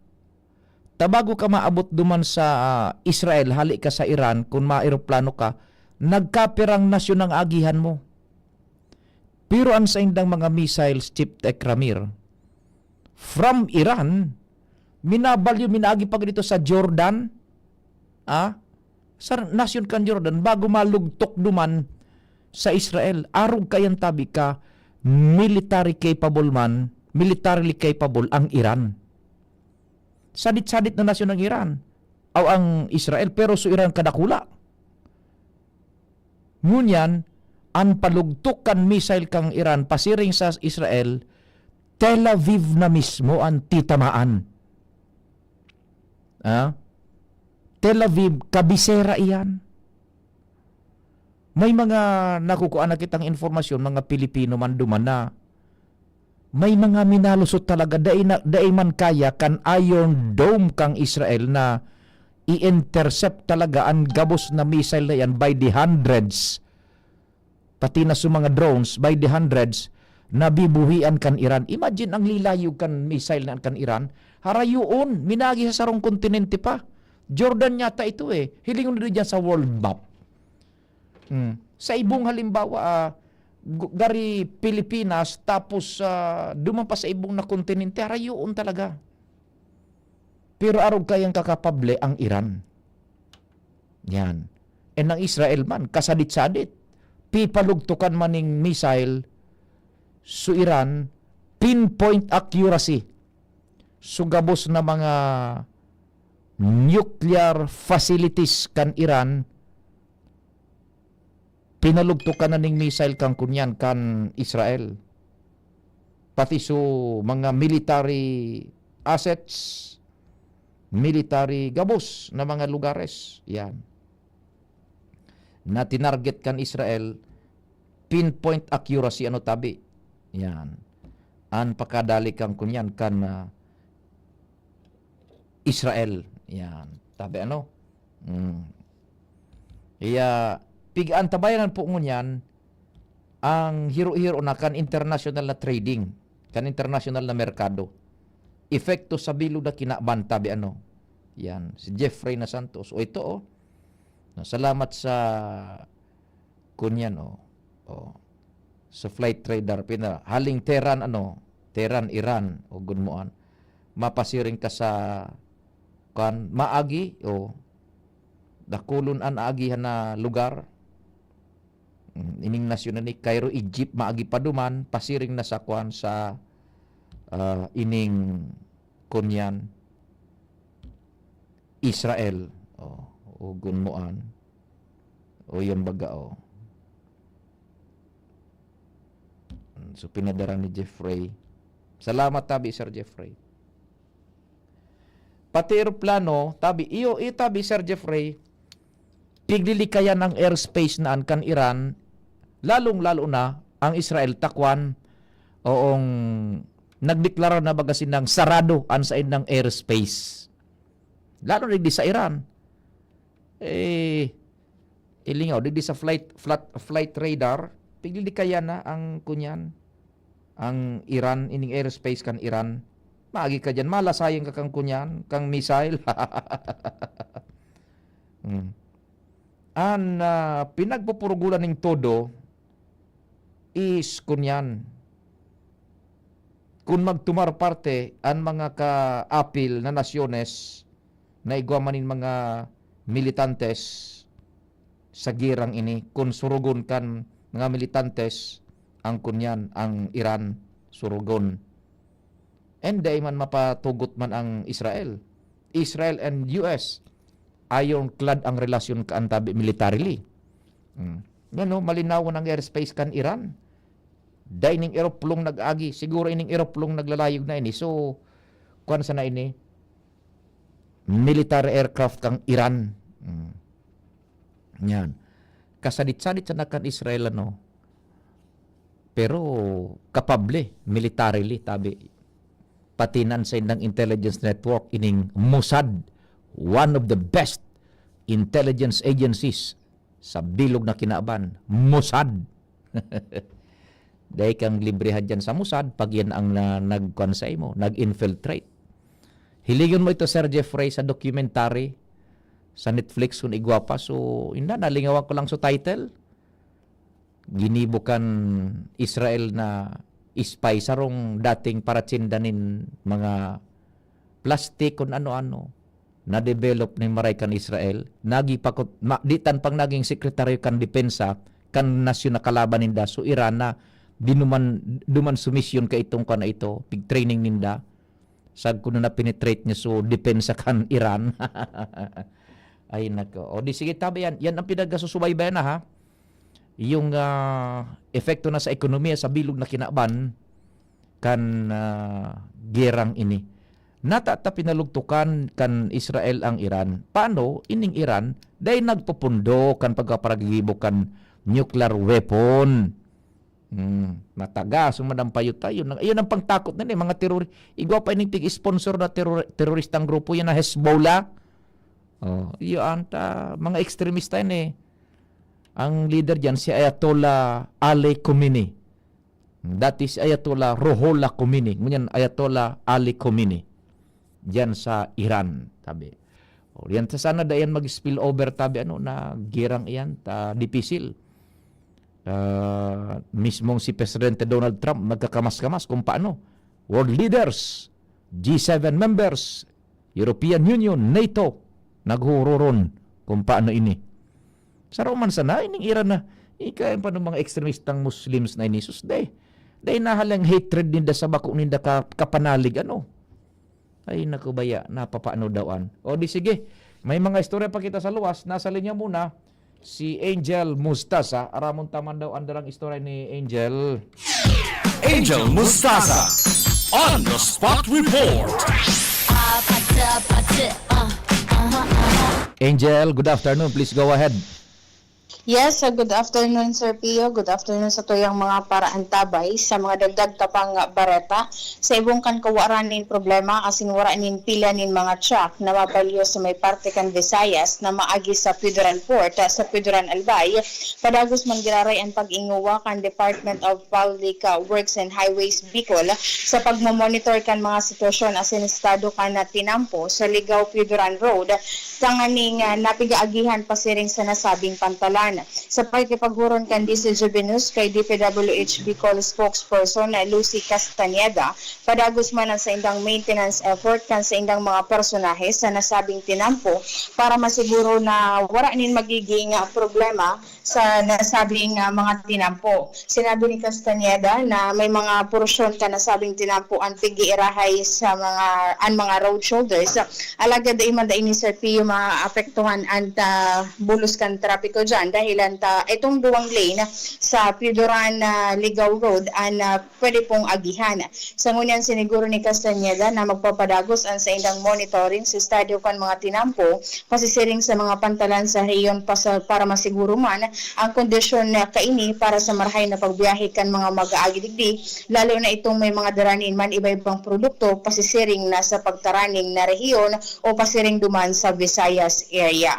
Ta bago ka maabot duman sa, ah, Israel, hali ka sa Iran, kun maeroplano ka, nagkapirang nasyon ang agihan mo. Pero an saindang mga missiles, Chief Tech Ramir, from Iran, minabalyo, minaagi pa dito sa Jordan, ah, sa nasyon kan Jordan, bago malugtok duman sa Israel. Arog kayan tabi ka, military capable man, militarily capable ang Iran. Sadit-sadit na nasyon ang Iran, o ang Israel, pero so Iran kadakula. Ngunyan, an palugtok kan missile kan Iran pasiring sa Israel, Tel Aviv na mismo an titamaan. Ah? Tel Aviv, kabisera iyan. May mga nakukuha na kitang informasyon, mga Pilipino man duman na may mga minalusot talaga, dai na, dai man kaya kan Iron Dome kang Israel na i-intercept talaga an gabos na missile na yan by the hundreds. Pati na sa mga drones, by the hundreds, nabibuhian kan Iran. Imagine ang lilayo kan missile na kan Iran. Harayoon, minagi sa sarong kontinente pa. Jordan yata ito eh. Hilingon nila dyan sa world map. Hmm. Sa ibong halimbawa, ah, gu-, gari Pilipinas, tapos, ah, duman pa sa ibong na kontinente, harayoon talaga. Pero arog kayang kakapable ang Iran. Yan. And ang Israel man, kasadit-sadit. Pipalugtukan man ning missile, So Iran, pinpoint accuracy. So gabos na mga nuclear facilities kan Iran, pinalugtukan na ning missile kan kunyan kan Israel. Pati so mga military assets, military gabos na mga lugares. Yan. Na tinarget kan Israel, pinpoint accuracy ano tabi. Yan. An pakadali kan kunyan kan, ah, Israel. Yan. Tabi ano? Mm. Iya, pig-antabayanan po ngunyan ang hiro-hiro na kan international na trading, kan international na merkado. Epekto sa bilog na kinaban, tabi ano. Yan, si Jeffrey na Santos. O ito, oh. Na, salamat sa kunyan, oh. Oh. Sa flight radar, pina, haling Tehran, ano, Tehran, Iran, o gunmoan. Mapasiring ka sa, kan, maagi, oh. Dakulon an aagihan na lugar. Mm, ining nasyon na ni Cairo, Egypt, maagi pa duman, pasiring na sa kwan sa, ah, ining kunyan, Israel. Oh, o gunmoan. O yan baga, oh. So, pinadara ni Jeffrey. Salamat, tabi, Sir Jeffrey. Pati eroplano, tabi, iyo, iyo, tabi, Sir Jeffrey, piglilikayan ang airspace na an kan Iran, lalong-lalo na ang Israel, ta kwan, oong nagdeklara na baga sinang sarado an saindang airspace. Lalo na digdi sa Iran. Eh, ilingaw, digdi sa flight, flat, flight radar, piglilikayan na ang kunyan, ang Iran, ining airspace kan Iran. Maagi ka dyan, malasayang ka kang kunyan, kang missile. Hmm. An, ah, pinagpupurugulan ning todo is kunyan, kun magtumar parte an mga kaapil na nasyones na igwa man nin mga militantes sa girang ini, kun surugon kan mga militantes ang kunyan, ang Iran, surugon. And dai man mapatugot man ang Israel. Israel and U S, ironclad ang relasyon kan tabi militarily. Hmm. Yan, no, malinawon ang airspace kan Iran. Dai ning eroplong nag-agi. Siguro ining eroplong naglalayog na ini. So, kwan sana ini, military aircraft kang Iran. Hmm. Yan. Kasadit-sadit sana kan Israel, ano. Pero kapable, militarily, tabi. Pati na an saindang intelligence network, ining Mossad, one of the best intelligence agencies sa bilog na kinaban, Mossad. Dai kang librehan diyan sa Mossad pag yan ang na, nagkuan sa imo, nag-infiltrate. Hiligon mo ito, Sir Jeffrey, sa documentary sa Netflix, kun igwa pa. So, inda, nalingawan ko lang sa title. Ginibo kan Israel na spy, sarong dating paratsinda nin mga plastik, kun ano-ano. Na-develop nin maray kan Israel. Nagi pa kut-, ma-, di tan pang naging sekretaryo kan depensa, kan nasyon na kalaban ninda. So, Iran na dinuman, duman sumisyon ka itong ka na ito, pig-training ninda. Sagkod na na-penetrate niya so depensa kan Iran. Ay, nako. O, di sige, tabi yan. Yan ang pinagkasusubaybayan na, ha? Yung, ah, epekto na sa ekonomiya, sa bilog na kinaban kan, ah, gerang ini. Nata ta pinalugtukan kan Israel ang Iran. Paano ining Iran? Dai nagpupundo kan pagkaparagibo kan nuclear weapon. Hmm, matagas, madam payo tayo. Nang, ayun ang pangtakot na ni, mga terror-, igwa pa ining tig-sponsor na terror-, teroristang grupo yan na Hezbollah. Oh, iyo anta, mga ekstremista yan eh. Ang leader diyan, si Ayatollah Ali Khomeini. Dati si Ayatollah Ruhollah Khomeini. Ngunyan, Ayatollah Ali Khomeini. Diyan sa Iran, tabi. O, yan sa sana da yan mag-spill over, tabi, ano, na girang iyan, ta, dipisil. Ah, mismong si Presidente Donald Trump nagkakamas-kamas kung paano. World leaders, G seven members, European Union, NATO, naghuhuroron kung paano ini. Saro man sana, ining Iran na, ika pa ng mga ekstremistang Muslims na ini, sus, de. Dai na halang hatred ninda sa bako ninda ka, kapanalig, ano? Ay, naku, baya, napapaano daw an. O di sige, may mga istorya pa kita sa luwas. Nasa linya muna si Angel Mustasa. Aramon ta man daw an darang istorya ni Angel. Angel Mustasa on the spot report. Angel, good afternoon. Please go ahead. Yes, uh, good afternoon, Sir Pio. Good afternoon sa tuyang mga paraantabay. Sa mga dagdag ta pang bareta, sa ibong kan kawaran nin problema asin wara nin pila nin mga truck na mabalyo sa may parte kan Visayas na maagi sa Pioduran Port, uh, sa Pioduran Albay, padagos man giraray an pag-ingowa kan Department of Public, uh, Works and Highways Bicol sa pagmamonitor kan mga sitwasyon asin estado kan, uh, tinampo sa Ligao Pioduran Road, tanganing, ah, napigaagihan pasiring sa nasabing pantalan. Sa pakikipaghuron kan D C G B News kay D P W H Bicol spokesperson na Lucy Castañeda, padagos man ang saindang maintenance effort kan saindang mga personahe sa nasabing tinampo para masiguro na wara nin magiging, ah, problema sa nasabing, ah, mga tinampo. Sinabi ni Castañeda na may mga porsyon kan nasabing tinampo an pig-iirahay sa mga, an mga road shoulders. Alagad dai man dai ni Sir Pio maapektuhan an ta bulos kan trapiko diyan dahilan ta itong duwang lane sa Pioduran, ah, Ligao Road an, ah, pwede pong agihan. Sa ngunyan, siniguro ni Castañeda na magpapadagos an saindang monitoring sa estado kan mga tinampo pasisiring sa mga pantalan sa rehiyon pasa-, para masiguro man ang kondisyon na kaini para sa marahay na pagbiyahe kan mga mag-aagi digdi, lalo na itong may mga daranin man iba-ibang produkto pasisiring na sa pagtaraning na rehiyon o pasiring duman sa Visayas area.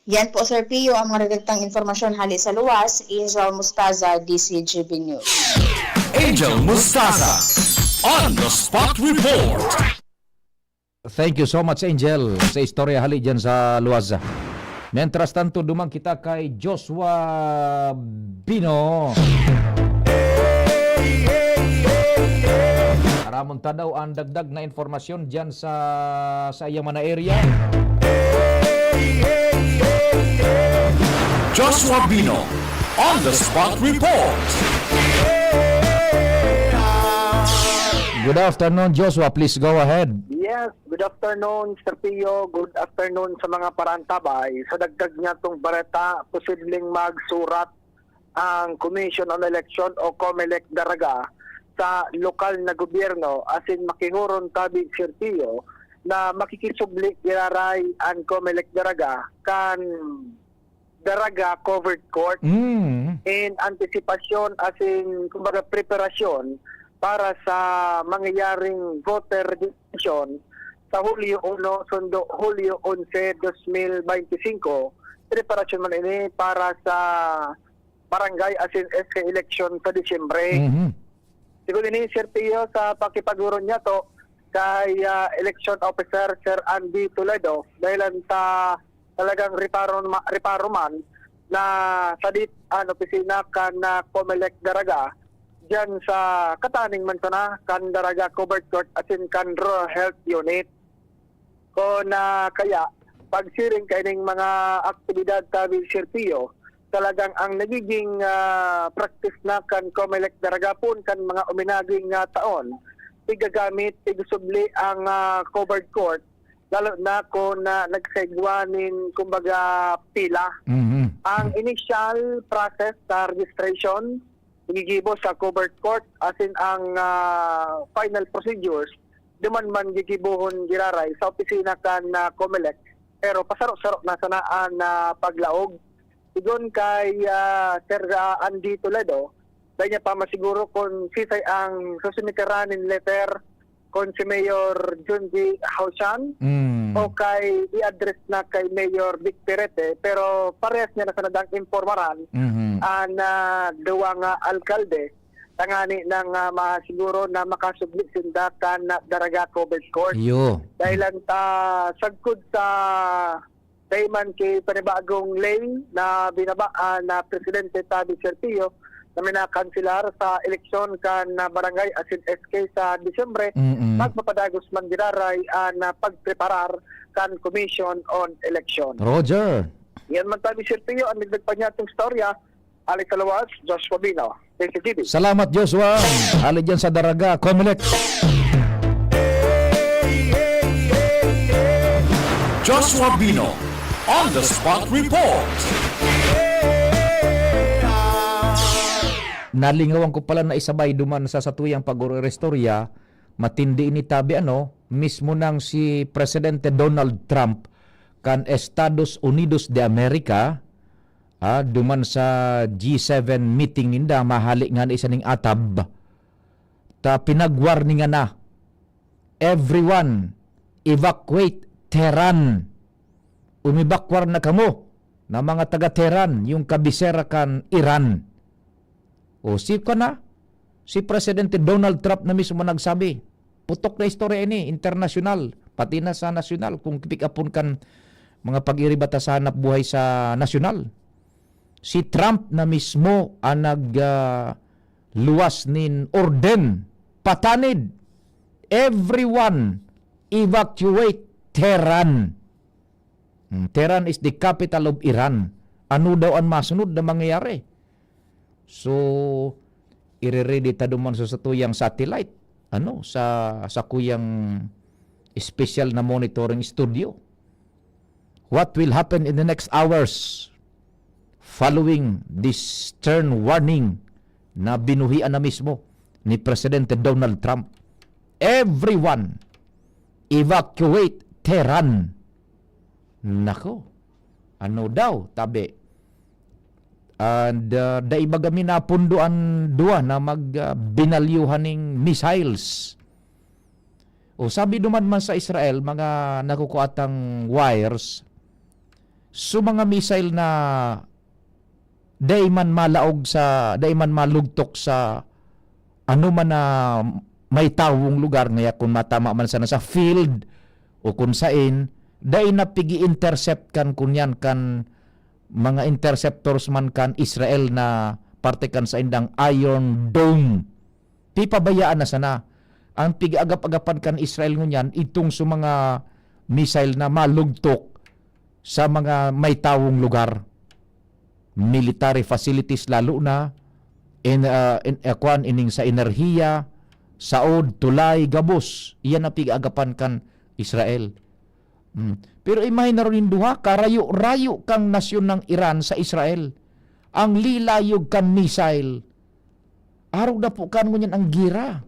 Yan po, Sir Pio, ang mga dagdag tang impormasyon hali sa luwas. Angel Mustaza, D C G B News. Angel Mustaza on the spot report. Thank you so much, Angel, sa istorya hali dyan sa luwas. Mientras tanto, duman kita kay Joshua Bino. Aramon ta daw ang dagdag na impormasyon dyan sa, sa iyang mga area. Joshua Bino on the spot report. Good afternoon, Joshua. Please go ahead. Yes, good afternoon, Sir Pio. Good afternoon sa mga parantabay. Sa dagdag niya tong bareta, posibleng magsurat ang Commission on Election o COMELEC Daraga sa lokal na gobyerno asin makihuron tabi, Sir Pio, na makikisubli giraray an COMELEC Daraga kan Daraga Covered Court Mm. in antisipasyon asin, kumbaga, preparasyon para sa mangyayaring voter registration sa Hulyo uno sundo Hulyo onse, dos mil baynte singko. Preparasyon man ini para sa barangay asin S K election sa Disyembre. Mhm. Sigon ini, Sir Pio, sa pakipaghuron niyato kay, ah, Election Officer Sir Andy Toledo, dahilan ta talagang reparo ma-, reparo man na sadit an opisina kan, ah, COMELEC Daraga diyan sa kataning man sana kan Daraga Covered Court asin kan Rural Health Unit. Kun, ah, kaya, pagsiring kaining mga aktibidad tabi, Sir Pio, talagang ang nagiging, ah, practice na kan COMELEC Daraga poon kan mga uminaging, ah, taon, igagamit, igsubli ang, ah, covered court, lalo na kun, ah, nagsaigwa nin, kumbaga, pila. Mhm. Ang initial process sa registration, gigibo sa covered court, asin ang, ah, final procedures, duman man gigibohon giraray sa opisina kan, ah, COMELEC. Pero pasaro-saro na sana an, ah, paglaog. Sigon kay, ah, Sir, ah, Andy Toledo, dai niya pa masiguro kun sisay ang susumiteran nin letter, kun si Mayor Junji Haushan Mm. o kay i-address na kay Mayor Vic Perete, pero parehas niya na sana dang impormaran Mhm. an, ah, duwa nga alkalde tangani nang, ah, masiguro na makasubli sinda kan Daraga Covered Court. Iyo. Dahilan ta sagkod sa dai man ki panibagong ley na binaba an, ah, presidente tabi, Sir Pio, na minakanselar sa eleksyon kan, ah, barangay asin S K sa Disyembre, Mm-mm. magpapadagos man giraray an, ah, pagpreparar kan Commission on Election. Roger. Yan man tabi, Sir Pio, ang dagdag pa niya itong istorya. Alex Alawas, Joshua Bino, K C T V. Salamat, Joshua. Hali dyan sa Daraga, Comelec. Joshua Bino, on the spot report. Nalingawan ko pala na isabay duman sa satuyang pag-oristorya, matindi ini tabi ano, mismo nang si Presidente Donald Trump kan Estados Unidos de America, ah, duman sa G seven meeting ninda, mahali nga na isa ning atab, ta pinagwarningan na, "Everyone, evacuate Tehran. Umibakwar na kamo na mga taga Tehran, yung kabisera kan Iran." O, si ka na, si Presidente Donald Trump na mismo nagsabi, putok na istorya ini, internasyonal, pati na sa nasyonal, kung pick upon kan mga pag-iribata sa hanap buhay sa nasyonal. Si Trump na mismo ang nag, ah, luwas nin orden, patanid, "Everyone, evacuate Tehran." Hmm, Tehran is the capital of Iran. Ano daw ang masunod na mangyayari? So, ire-ready ta duman sa satuyang satellite, ano, sa, sa kuyang special na monitoring studio. What will happen in the next hours following this stern warning na binuhian na mismo ni Presidente Donald Trump? "Everyone, evacuate Tehran." Nako, ano daw, tabi? And, ah, dai baga mi napundo an duwa na mag, ah, binalyuhan ning missiles. O, sabi duman man sa Israel, mga nakukuha tang wires, so mga missile na dai man malaog sa, dai man malugtok sa ano man na may tawong lugar, ngaya kun matama man sana sa field o kun sain, dai na pigi-intercept kan kunyan, kan mga interceptors man kan Israel na parte kan saindang Iron Dome. Pipabayaan na sana ang pig-agap-agapan kan Israel ngunyan, itong sa mga missile na malugtok sa mga may tawong lugar, military facilities lalo na, in, ah, in, ah, kwan, ining sa enerhiya, saod, tulay, gabos. Iyan ang pig-agapan kan Israel. Hmm. Pero imahina ron nin duha, karayo-rayo kang nasyon ng Iran sa Israel. Ang lilayog kan missile, arog na po kan ngunyan ang gira.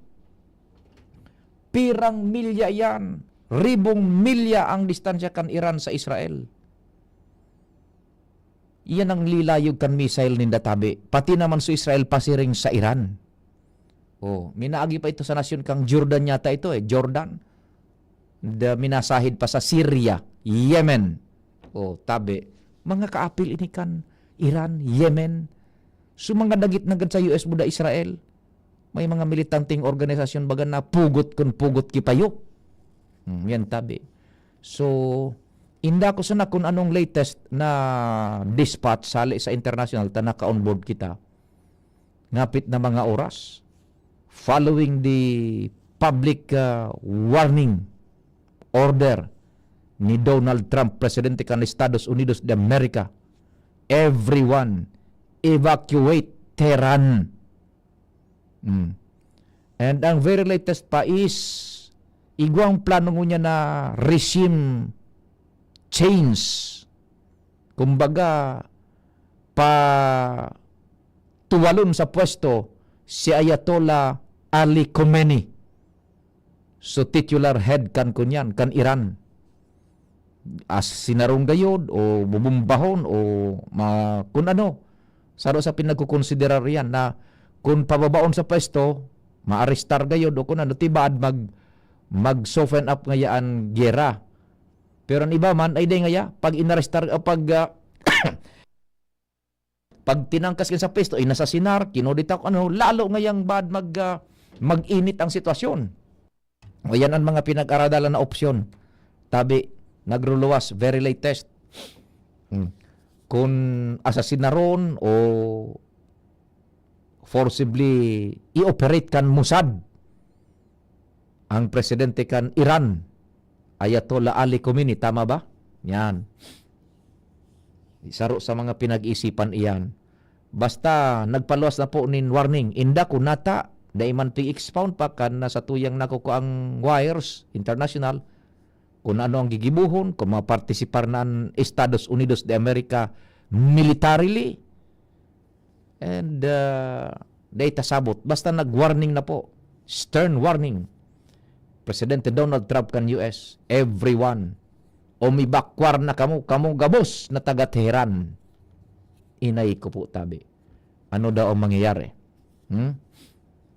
Pirang milya yan. Ribong milya ang distansya kan Iran sa Israel. Iyan ang lilayog kan missile ninda tabi. Pati naman sa Israel, pasiring sa Iran. Oh, minaagi pa ito sa nasyon kang Jordan yata ito eh, Jordan. Da, minasahid pa sa Syria, Yemen. Oh, tabi. Mga kaapil ini kan Iran, Yemen. So, mga dagit nanggad sa U S muda Israel. May mga militanteng organisasyon baga na pugot kun pugot ki payo. Hmm, yan tabi. So, inda ko sana kun anong latest na dispatch hali sa international ta naka-onboard kita. Ngapit na mga oras, following the public, ah, warning order ni Donald Trump, presidente kan Estados Unidos de America, "Everyone, evacuate Tehran." Hmm. And ang very latest pa is, igwang plano ngunyan na regime change. Kumbaga, pa tuwalon sa pwesto si Ayatollah Ali Khamenei. So, titular head kan kunyan, kan Iran. As sinarong gayod o bubumbahon o ma-, kun ano. Saro sa pinagkukonsiderar yan na kun pababaon sa pwesto, maarestar gayod o kun ano, tibaad mag, mag-soften up ngaya an giyera. Pero an iba man, ay di ngaya, pag inarestar, ah, pag, ah, pag tinangkas ka sa pwesto, inasasinar, kinudita ko ano, lalo ngayang bad mag, ah, mag-init ang sitwasyon. O yan ang mga pinag-aradalan na opsyon. Tabi, nagruluwas, very latest. Hmm. Kung asasinaron o forcibly i-operate kan Mossad ang presidente kan Iran, Ayatollah Ali Khamenei, tama ba? Yan. Saro sa mga pinag-iisipan iyan. Basta nagpaluwas na po nin warning. Inda ko nata, dai man pig-expound pa kan na sa tuyang nakukuang wires international, kung ano ang gigibohon, kung mapartisipar na an Estados Unidos de America militarily. And, ah, dai ta sabot. Basta nag-warning na po. Stern warning. Presidente Donald Trump kan U S, "Everyone, umibakwar na kamo, kamo gabos na taga Tehran." Inay ko po, tabi. Ano daw ang mangyayari? Hmm?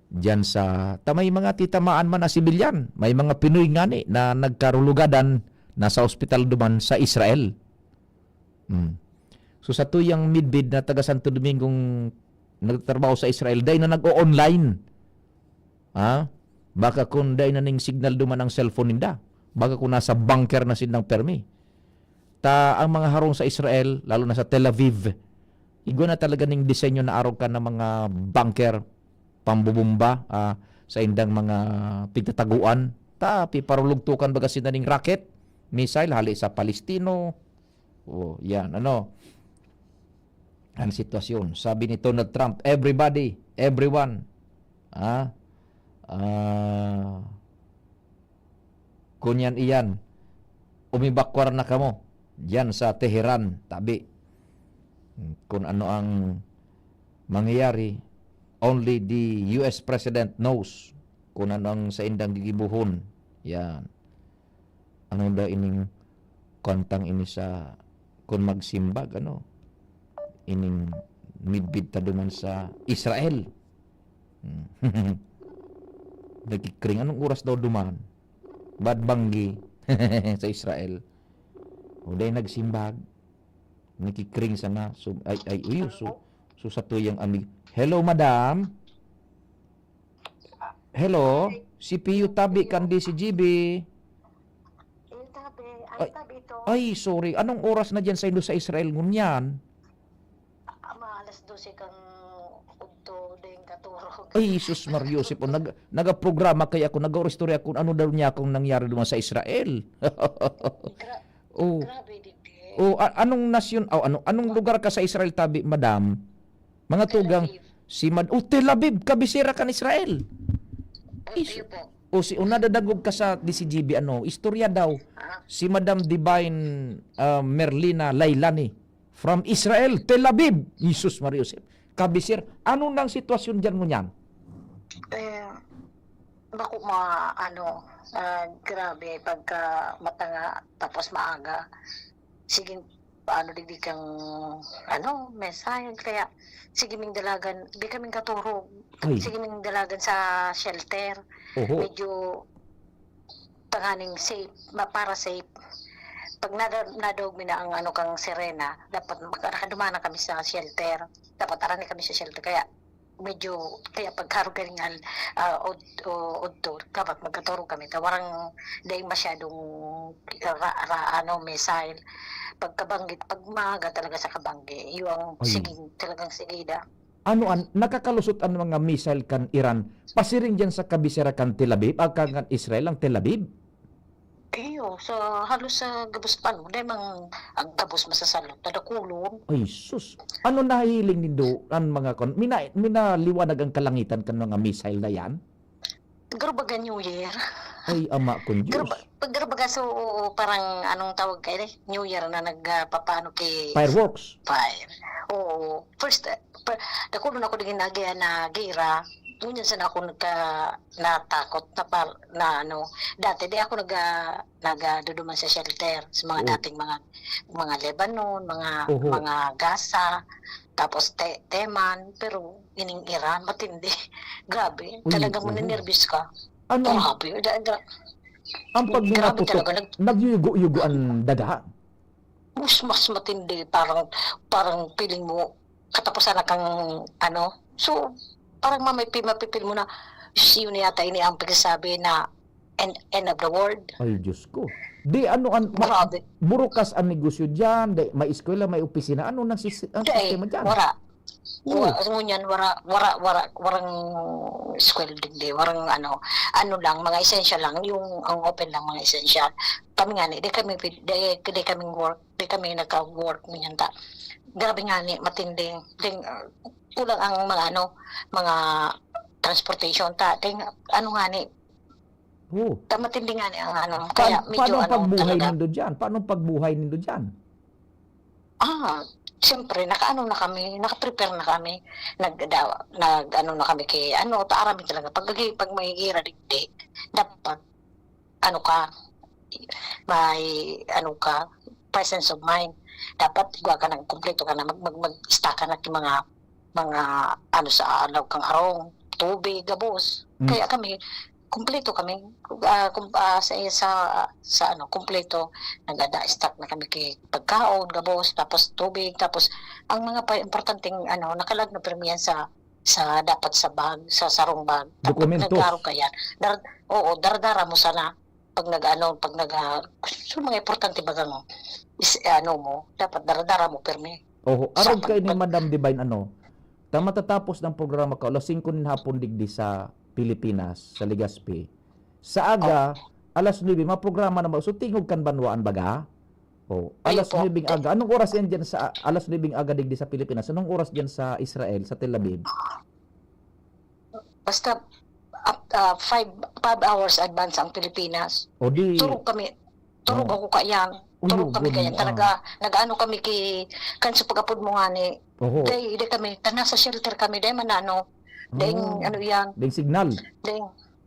Diyan sa, ta may mga titamaan man na sibilyan, may mga Pinoy ngani na nagkarulugadan, nasa ospital duman sa Israel. Hmm. So, sa tuyang midbid na taga Santo Domingong nagtatrabaho sa Israel, dai na nag-o-online. Ha? Baka kung dai na ning signal duman ang cellphone ninda. Baka kung nasa bunker na sindang permi. Ta ang mga harong sa Israel, lalo na sa Tel Aviv, igwa na talaga ning disenyo na arog kan na mga bunker, pambobomba, ah, sa indang mga pigtataguan. Ta piparulugtukan baga sinda ning rocket, missile, hali sa Palestino. Oh, yan, ano, ang sitwasyon. Sabi ni Donald Trump, "Everybody, everyone, ah, ah, kunyan iyan, umibakwar na kamo diyan sa Tehran, tabi." Kung ano ang mangyayari, only the U S president knows kung ano ang saindang gigibohon. Yan. Ano daw ining kantang ini sa, kun magsimbag, ano? Ining midbid ta duman sa Israel. Hmm. Nagkikring. Anong oras daw duman? Bad banggi sa Israel. O, dai nagsimbag. Nagkikring sana. So, ay, ay, uy, so, so sa tuyang amig-, "Hello, madam." "Hello, si Pio tabi kan D C G B." Yung tabi, ay, Ay, tabi ito. Ay, sorry. Anong oras na diyan sa indo sa Israel ngunyan? Ah, mga alas dose kang udto, ding katurog. Ay, Jesus Mario Joseph, oh, nag-, nagaprograma kaya ako, nag-oristorya kung ano daw niya kung nangyari duman sa Israel. Gra-, Oh. Grabe, digdi. Oh, a-, anong nasyon, oh, ano, anong lugar ka sa Israel, tabi, madam? Mga Tel tugang, Aviv. Si Mad-, oh, Tel Aviv, kabisera kan Israel. Oh, Is-, iyo po. Oh, si, oh, nadadangog ka sa D C G B, ano, istorya daw. Ah. Si Madam Divine, ah, Merlina Lailani from Israel, Tel Aviv. Jesus Maria Joseph. Kabisera. Ano nang sitwasyon diyan ngunyan? Eh, bako ma-, ano, ah, grabe, pagka matanga, tapos maaga. Sige, paano digdi kang, ano, missile. Kaya, sige ming dalagan, di kaming katurog. Ay. Sige ming dalagan sa shelter. Oho. Medyo tanganing safe, ma-, para safe. Pag nada-, nadog mi na ang, ano, kang sirena, dapat maka-, nakadumana kami sa shelter. Dapat arani kami sa shelter. Kaya, medyo, kaya pagkarugalingan, ah, od-, o-, odto, dapat magkaturog kami. Ta warang dai masyadong ra-, ra-, ano, missile. Pagkabanggit, pag maaga talaga sa kabanggi, yung Ay. Siging, talagang sigida. Ano an, nakakalusot an mga missile kan Iran pasiring diyan sa kabisera kan Tel Aviv, ah, kan, kan Israel, ang Tel Aviv? Iyo, sa halos sa gabos pa, no? Dahil mang, ang gabos masasalot, nadakulon. Ay, sus. Ano nahihiling nindo an mga kon-, mina-, minaliwanag ang kalangitan kan mga missile na yan? Garo baga New Year. Ay, ama kong Diyos. Garo ba-, pag garo baga, so, oo, parang anong tawag kayo, eh? New Year na nag, ah, papaano kay Fireworks. Fire. Oo. First, eh, per-, dakulon ako digin na gi-, na gira. Ngunyan sana ako nagka-, natakot na par-, na ano. Dati, di ako nag-, ah, nagaduduman sa shelter, sa mga Oo. dating mga, mga Lebanon, mga, Oho. mga Gaza, tapos Te-, Teman, pero ining Iran, matindi. Grabe, Uy, talagang oho. maninervyos ka. Ano ang, Grabe, da-, da-, ang pag mga grabe putok, talaga, nag- nagyuyugo-yugo ang daga? Mas, mas matindi, parang, parang feeling mo, katapusan na kang, ano. So, parang mamay-, pi-, mapipil mo na, "Shh, yun yata ini ang pagsasabi na end, end of the world." Ay, Diyos ko. Di ano, an-, ma-, Grabe. burukas ang negosyo diyan, di, may eskwela, may opisina. Ano nang sis-, ang Di, sistema diyan? wara. Oo. Wa-, ngunyan, wara, wara, wara, warang eskwela digdi, warang ano, ano lang, mga essential lang, yung ang open lang, mga essential. Kami nga ni, di kami pwede, di, di kaming work, di kami nagka-work, ngunyan ta. grabe nga ni, matinding, ding, ah, kulang ang mga ano, mga transportation ta, ding ano nga ni, Oh. ta matindi nga ni ang ano, Pa- kaya paano ano pagbuhay talaga. nindo dyan? Paano pagbuhay nindo dyan? Ah, siyempre, nakaano na kami, naka-prepare na kami. Nag, da, nag, ano na kami kay, ano, ta, aram mi talaga. Pag, pag may gira, digdi, dapat, ano ka, may, ano ka, presence of mind. Dapat, igwa ka ng kumpleto ka na, mag, mag, mag-stock ka na ki mga, mga, ano, sa alaw kang arong, tubig, gabos. Mm. Kaya kami, kumpleto kami. Ah, kum, ah, sa, sa, sa, ano, kumpleto. Nag-ada, stock na kami ki pagkaon, gabos, tapos tubig, tapos ang mga pa importanteng, ano, nakalag na pirmi yan sa, sa, dapat sa bag, sa sarong bag. Dapat Dokumentos. nag-aro ka yan. Dar, oo, dardara mo sana. Pag nag-ano, pag nag, ah, so mga importante baga mo, is, ano mo, dapat dardara mo pirmi. Oho, arog Sa kay ni pag- Madam Divine, ano, ta matatapos ng programa ka alas singko nin hapon digdi sa Pilipinas, sa Legazpi. Sa aga, alas nuebe, maprograma na ba? So, tingog kan banwaan baga? Oh, Ayun alas po. nuebe ng aga. Anong oras yan dyan sa alas nuebe ng aga digdi sa Pilipinas? Anong oras dyan sa Israel, sa Tel Aviv? Basta, ap, ah, five, five hours advance ang Pilipinas. O di, Turog kami. Turog Oo. ako kayan. Uy, Turog kami yun, kayan. ah. Talaga, nag-ano kami ki, kan sa pag-apod mo nga ni, oho. Day, day kami, ta nasa shelter kami, day man ano, day, Oh. ano yan, Ding signal. day,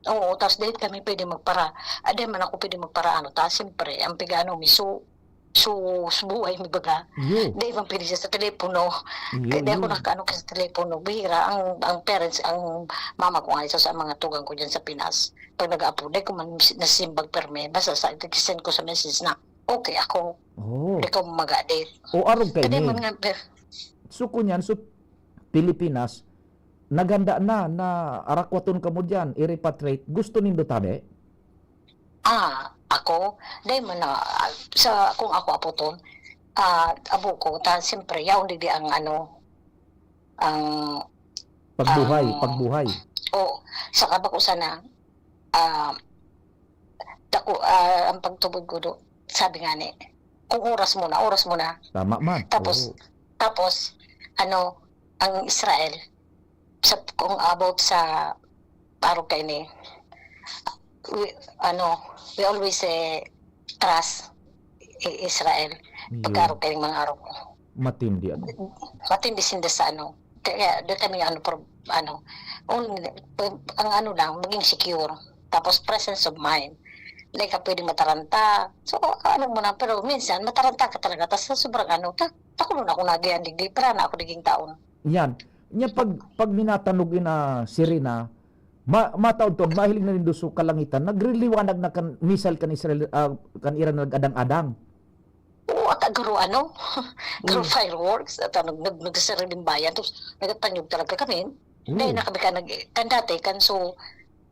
oo, tas day kami pwede magpara, ah, day man ako pwede magpara, ano, ta, siyempre, ang pigano mi, so, so, subuhay mi baga, Iyo. day man pwede siya sa telepono, Iyo, kaya di ako iyo. nakaano ka sa telepono, bihira, ang, ang parents, ang mama ko nga, isa sa mga tugang ko dyan sa Pinas, pag nag-apo, day ko man nasimbag perme, basta sa, send ko sa message na, okay ako, Oh. di ko magadit. O arog kay Kaya ni. man nga, ber- So, kunyan, so, Pilipinas, naghanda na, na arakwaton kamo dyan, i-repatriate. Gusto nindo tabi? Ah, ako, dahil man na, ah, sa, kung ako aputon, ah, abo ko, ta, siyempre, yaon digdi ang ano, ang, Pagbuhay, Ah. pagbuhay. O, sa kabako sana, ah, dako, ah, ang pagtubod ko do, sabi nga ni, kung oras mo na, oras mo na. Tama man. Tapos, Oo. tapos, ano, ang Israel, sa, kung about sa, parang kayo ni, we, ano, we always say, trust i-, Israel. Yun. Pagkaro kayong mga araw ko. Matindi, ano? Matindi sinda sa ano. Kaya, doon kami ano, pro, ano, only, ang ano lang, maging secure. Tapos presence of mind. Hindi ka pwede mataranta. So, ano mo na, pero minsan, mataranta ka talaga. Tapos sa sobrang ano, ta, takulon ako na ganyan, digdi, para na ako naging taon. Yan. Nya pag, pag minatanog na sirena, ma, mataod-taod, mahiling na nindo sa kalangitan, nagriliwanag na kan missile kan Israel, ah, kan Iran na nag-adang-adang. Oo, at garo ano, garo Mm. fireworks, at ano, nag, nagsarilimbayan, tapos nagtatanyog talaga kami. Oo. Dahil na kami ka nag, kan dati, kan so,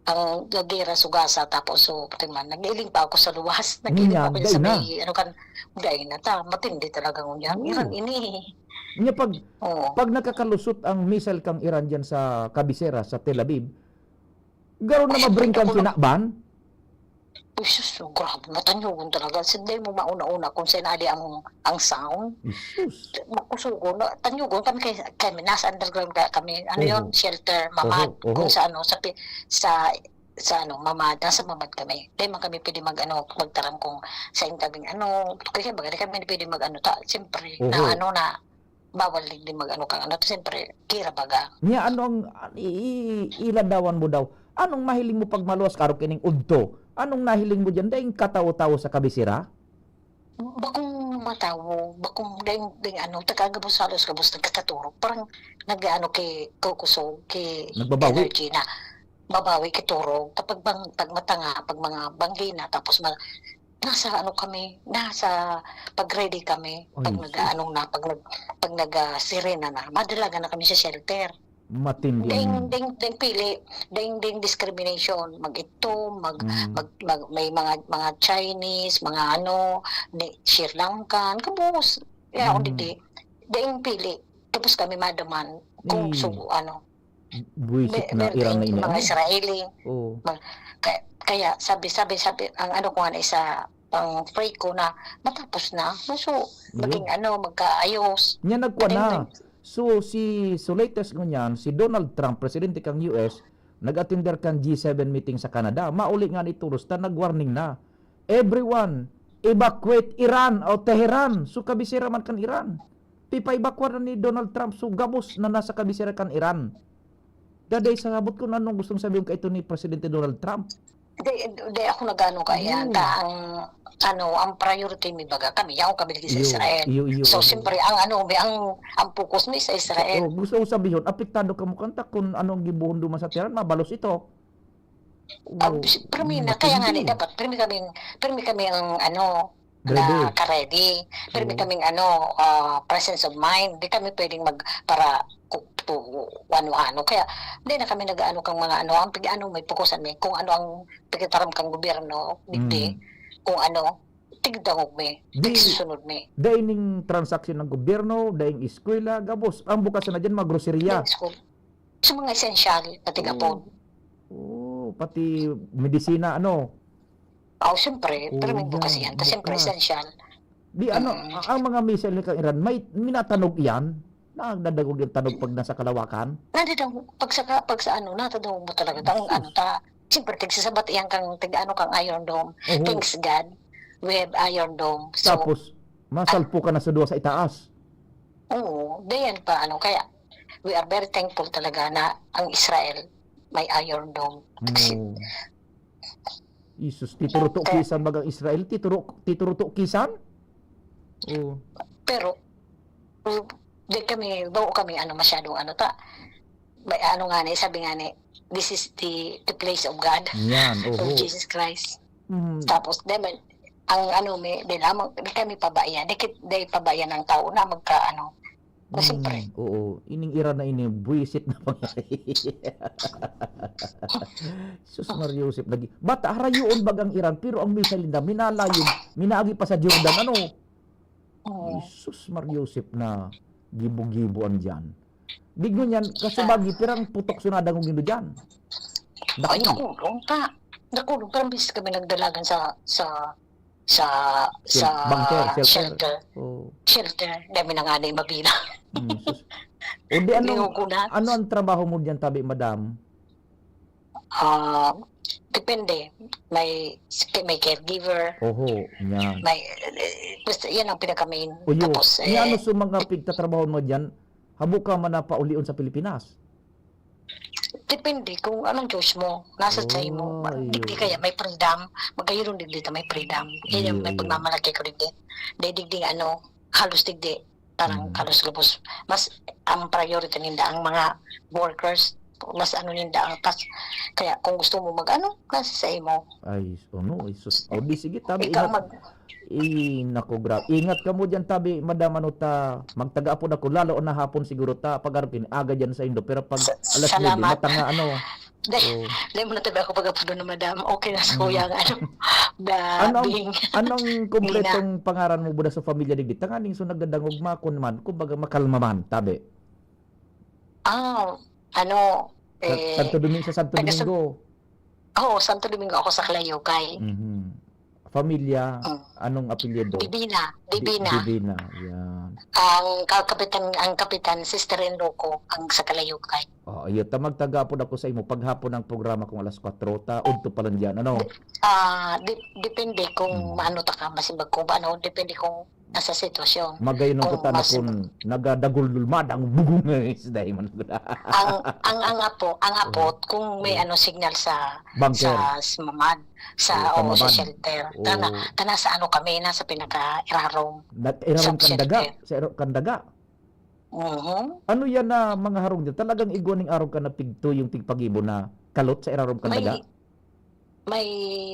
ang gagera sa Gaza, tapos so, pati man, nag-iling pa ako sa luwas, nag-iling Ngunyan, pa ako sa dahil na. may, ano kan, dahil na ta, matindi talaga ngunyan. Oo. Iran ini. Nya pag, Oo. pag nakakalusot ang missile kang Iran dyan sa kabisera, sa Tel Aviv, garo na Ay, mabring kang ako na- kinaban? Uy, sus, so, grabe, matanyogon talaga. Hindi mo mauna-una kung saan adi ang, ang sound. Jesus. Makusugon. Tanyogon kami kay, kami, nasa underground kaya kami. Ano Oho. yun? Shelter, mamad. Oho, oho. Kung sa ano, sa, pi- sa, sa ano, mamad. Nasa mamad kami. Di man kami pwede mag, ano, magtarang kung saan kaming ano. Kasi baga di kami pwede mag, ano, ta, siyempre, Oho. na ano na, bawal din, din mag, ano, kang ano, ta, siyempre, kira baga. Nya, ano ang, an-, i, i, iladawan mo daw? Anong mahiling mo pag maluwas ka, arog kining udto? Anong nahiling mo dyan? Daing katawo-tawo sa kabisera? Bakong matawo, bakong ding, ding ano, taga gabos halos gabos nagkakaturog. Parang nag-ano kay kukusog, kay Nagbabawi. energy na babawi kay turog. Kapag bang, pag matanga, pag mga banggi na, tapos ma, nasa ano kami, nasa pag-ready kami. Pag Ay, nag-ano na, pag nag, pag nag, ah, sirena na, madalagan na kami sa shelter. Matindi Ding, ang ding, ding pili, ding, ding discrimination, mag-itom, mag, Mm. mag, mag, may mga, mga Chinese, mga ano, ni, Sri Lankan, kabos. Kaya ako Mm. didi, ding pili. Tapos kami madaman, kung Mm. so, ano, Buwisit may, na may, Iran na may ini, mga ano? Israeli. Oo. Mag, kaya, kaya sabi, sabi, sabi, ang ano ko nga na isa, pang-pray ko na matapos na. So, maging ano, magkaayos. Nya nagkuha na. Pati So, si, so latest ngunyan, si Donald Trump, presidente kang U S, nag-attender kan G seven meeting sa Canada. Mauli nga ni Turos ta nag-warning na. Everyone, evacuate Iran o Tehran. So, kabisera man kan Iran. Pipa-evacuate na ni Donald Trump. So, gabos na nasa kabisera kan Iran. Daday sa sabot ko na anong gustong sabihin kaito ni Presidente Donald Trump. Di, di ako nag-ano kaya, Oo. ta ang, ano, ang priority mi baga kami, yaon kami dito sa Iyo, Israel. iyo, iyo, So, oo. siyempre, ang ano, may, ang, ang focus mi sa Israel. Oh, gusto ko sabihon, apektado kamo kanta kung ano ang gibuhon duman sa Tehran, mabalos ito. Ah, Oh, si-, pero may na, kaya nga ni, matindi. dapat, pero may kaming, pero may kaming ang, ano, Ready. na ka-ready. Pero may Oo. kaming, ano, ah, presence of mind. Di kami pwedeng mag, para ku-, tu-, ano-ano. Kaya, di na kami nag-ano kang mga ano, ang pag-ano, may pukusan mi, kung ano ang pagkataram kang gobyerno, digdi, Mm. kung ano, tigdangog mi, Di, tigsusunod mi. dai ning transaksyon ng gobyerno, daing eskwela, gabos. Ang bukas na dyan, mga groceria. Yes, kung, sa mga essential, pati Oo. gapon. Oo, pati medisina, ano? Oh, siyempre, pero may Oo, bukas yan, yan. Ta siyempre, bukas. essential. Di, ano, Mm. ang mga missile ni kang Iran, may minatanog yan? Nagdadagog yung tanog pag nasa kalawakan? Nandito, pag sa, ka- pag sa ano, natadong mo talaga, ta, ang Jesus. ano, ta, siyempre, tigsasabat yan kang, tig, ano, kang Iron Dome. Oho. Thanks God, we have Iron Dome. So, Tapos, masalpo ka na sa duwa sa itaas. Oo, dayan pa, ano, kaya, we are very thankful talaga na ang Israel may Iron Dome. Kasi, Oo. Jesus, tituruto Pe- kisan bagang Israel, tituro, tituruto kisan? Oo. Pero, di kami, bago kami, ano, masyadong, ano, ta, may, ano nga ni, sabi nga ni, "This is the, the place of God, Yan, of oho. Jesus Christ." Mm. Tapos, di man, ang ano, may, di lamang, di kami pabaya, di, kit- di pabaya ng tao na magka, ano, na siyempre. Mm, oo. Ining Iran na ini, buwisit na pangyayari. Sus, Maria Josep, lagi. Bata, harayoon bagang Iran, pero ang missile nila, minalayo, minaagi pa sa Jordan, ano? Oo. Jesus, Maria Josep na gibo-gibo ang dyan. Digno niyan, kasubagi, pirang putok so nadangog nindo dyan? Ay, Dakul. nakulong ta. Nakulong, parang bisis kami nagdalagan sa, sa, sa, Shel-, sa bunker, shelter. shelter. Oo. Shelter, dami na nga na yung mabila. Mm, sus. O di, anong, Linugo na. ano ang trabaho mo diyan, tabi, madam? Ah, depende. May, may caregiver. Oho, yan. May, eh, basta yan ang pinaka-main. O yun. Tapos, Yan, eh, ano sa mga pigtatrabaho mo diyan? Habo ka man na paulion sa Pilipinas? Depende kung anong choice mo. Nasa sa imo. Oh, Digdi ayun. kaya may freedom. Magkayron din dito may freedom. Yan yung may Ayun. pagmamalaki ko digdi. Dahil digdi ano, halos digdi. Parang Mm. halos gabos. Mas ang priority ninda ang mga workers. Mas ano ninda ang tas. Kaya kung gusto mo mag-ano, nasa sa imo. Ay, ano, ay, sus. O, di sige, tabi, Ikaw ingat. mag- Eh, naku, gra-, ingat kamo diyan, tabi, madam, ano ta, magtaga po na ko, lalo na hapon siguro ta, pag-arog kini, aga diyan sa indo, pero pag Sa-, alas nuebe, salamat. matanga, ano. Dai, Oh. dai mo na tabi ako pag-apod na, madam. Okay na sa Mm. kuya ang ano, da, Ano ang, bing. ano ang Mina. kompletong pangaran mo, buda sa pamilya digdi? Tanganing so nagdadangog makon man, kumbaga makalma man, tabi. Ah, ano, Sa eh, Santo Domingo, sa Santo taga San-, Domingo. Oo, Santo Domingo ako sa Clayocay. Mhm. Familia, Mm. anong apelyido? Divina, Di-, Divina. Divina, yan. Ang ka-, kapitan, ang kapitan, sister-in-law ko, ang sa Clayocay. Oh, iyo, ta magtaga po na ko sa imo paghapon ang programa kung alas kwatro, ta udto pa lang diyan, ano? Ah, di-, depende kung Mm. maano ta ka, masimbag kung ano, depende kung nasa sitwasyon. Magayon Kung ko ta na mas kung nagadagul-dul, madang bugong na isda, man ko na. Ang, ang, ang apo, ang Oo. apo, kung may Oo. ano, signal sa, Bunker. sa, sa mamad, sa, Oo, sa oo, sa mamad. shelter. Tana, Oo. tana sa ano kami, nasa pinaka-irarom. Nag-irarom Sa kandaga? shelter. Sa iro-, kandaga? Mhm. Ano yan na mga harong dyan? Talagang igwa ning arog ka na pigto yung tigpagibo na kalot sa irarom kandaga? May, may,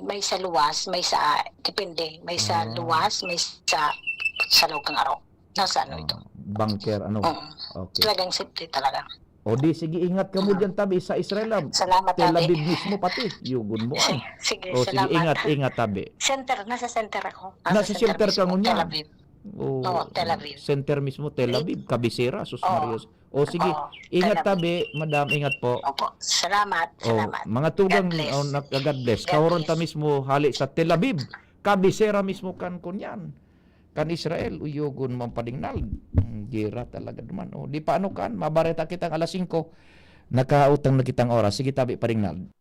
may sa luwas, may sa, depende. May sa Ah. luwas, may sa, sa loob ng araw. Nasa ano ito? Ah, bunker, ano? Mm. Okay. Talagang safety talaga. O di, sige, ingat ka mo Mm. dyan, tabi, sa Israel, ah. Salamat, Tel tabi. Aviv mismo pati. Yugon mo, ay. Sige, O, sige, salamat. ingat, ingat, tabi. Center, nasa center ako. Nasa Nasa center center ka mismo, ngunyan? Tel Aviv. O, Oo, Tel Aviv. center mismo, Tel Eh, Aviv, kabisera, sus Oo. Marios. O, sige, Oo, ingat, Tel Aviv. tabi, madam, ingat po. Opo, salamat, O, salamat. mga tugang, God bless. o, na-, God bless. God Kahoron ta bless. mismo, hali sa Tel Aviv. kabisera mismo kan kunyan, kan Israel, uyogon man padingnal. Hmm, gera talaga naman. Oh, di pa ano kan, mabareta kitang alas singko, nakautang na kitang oras. Sige, tabi padingnal.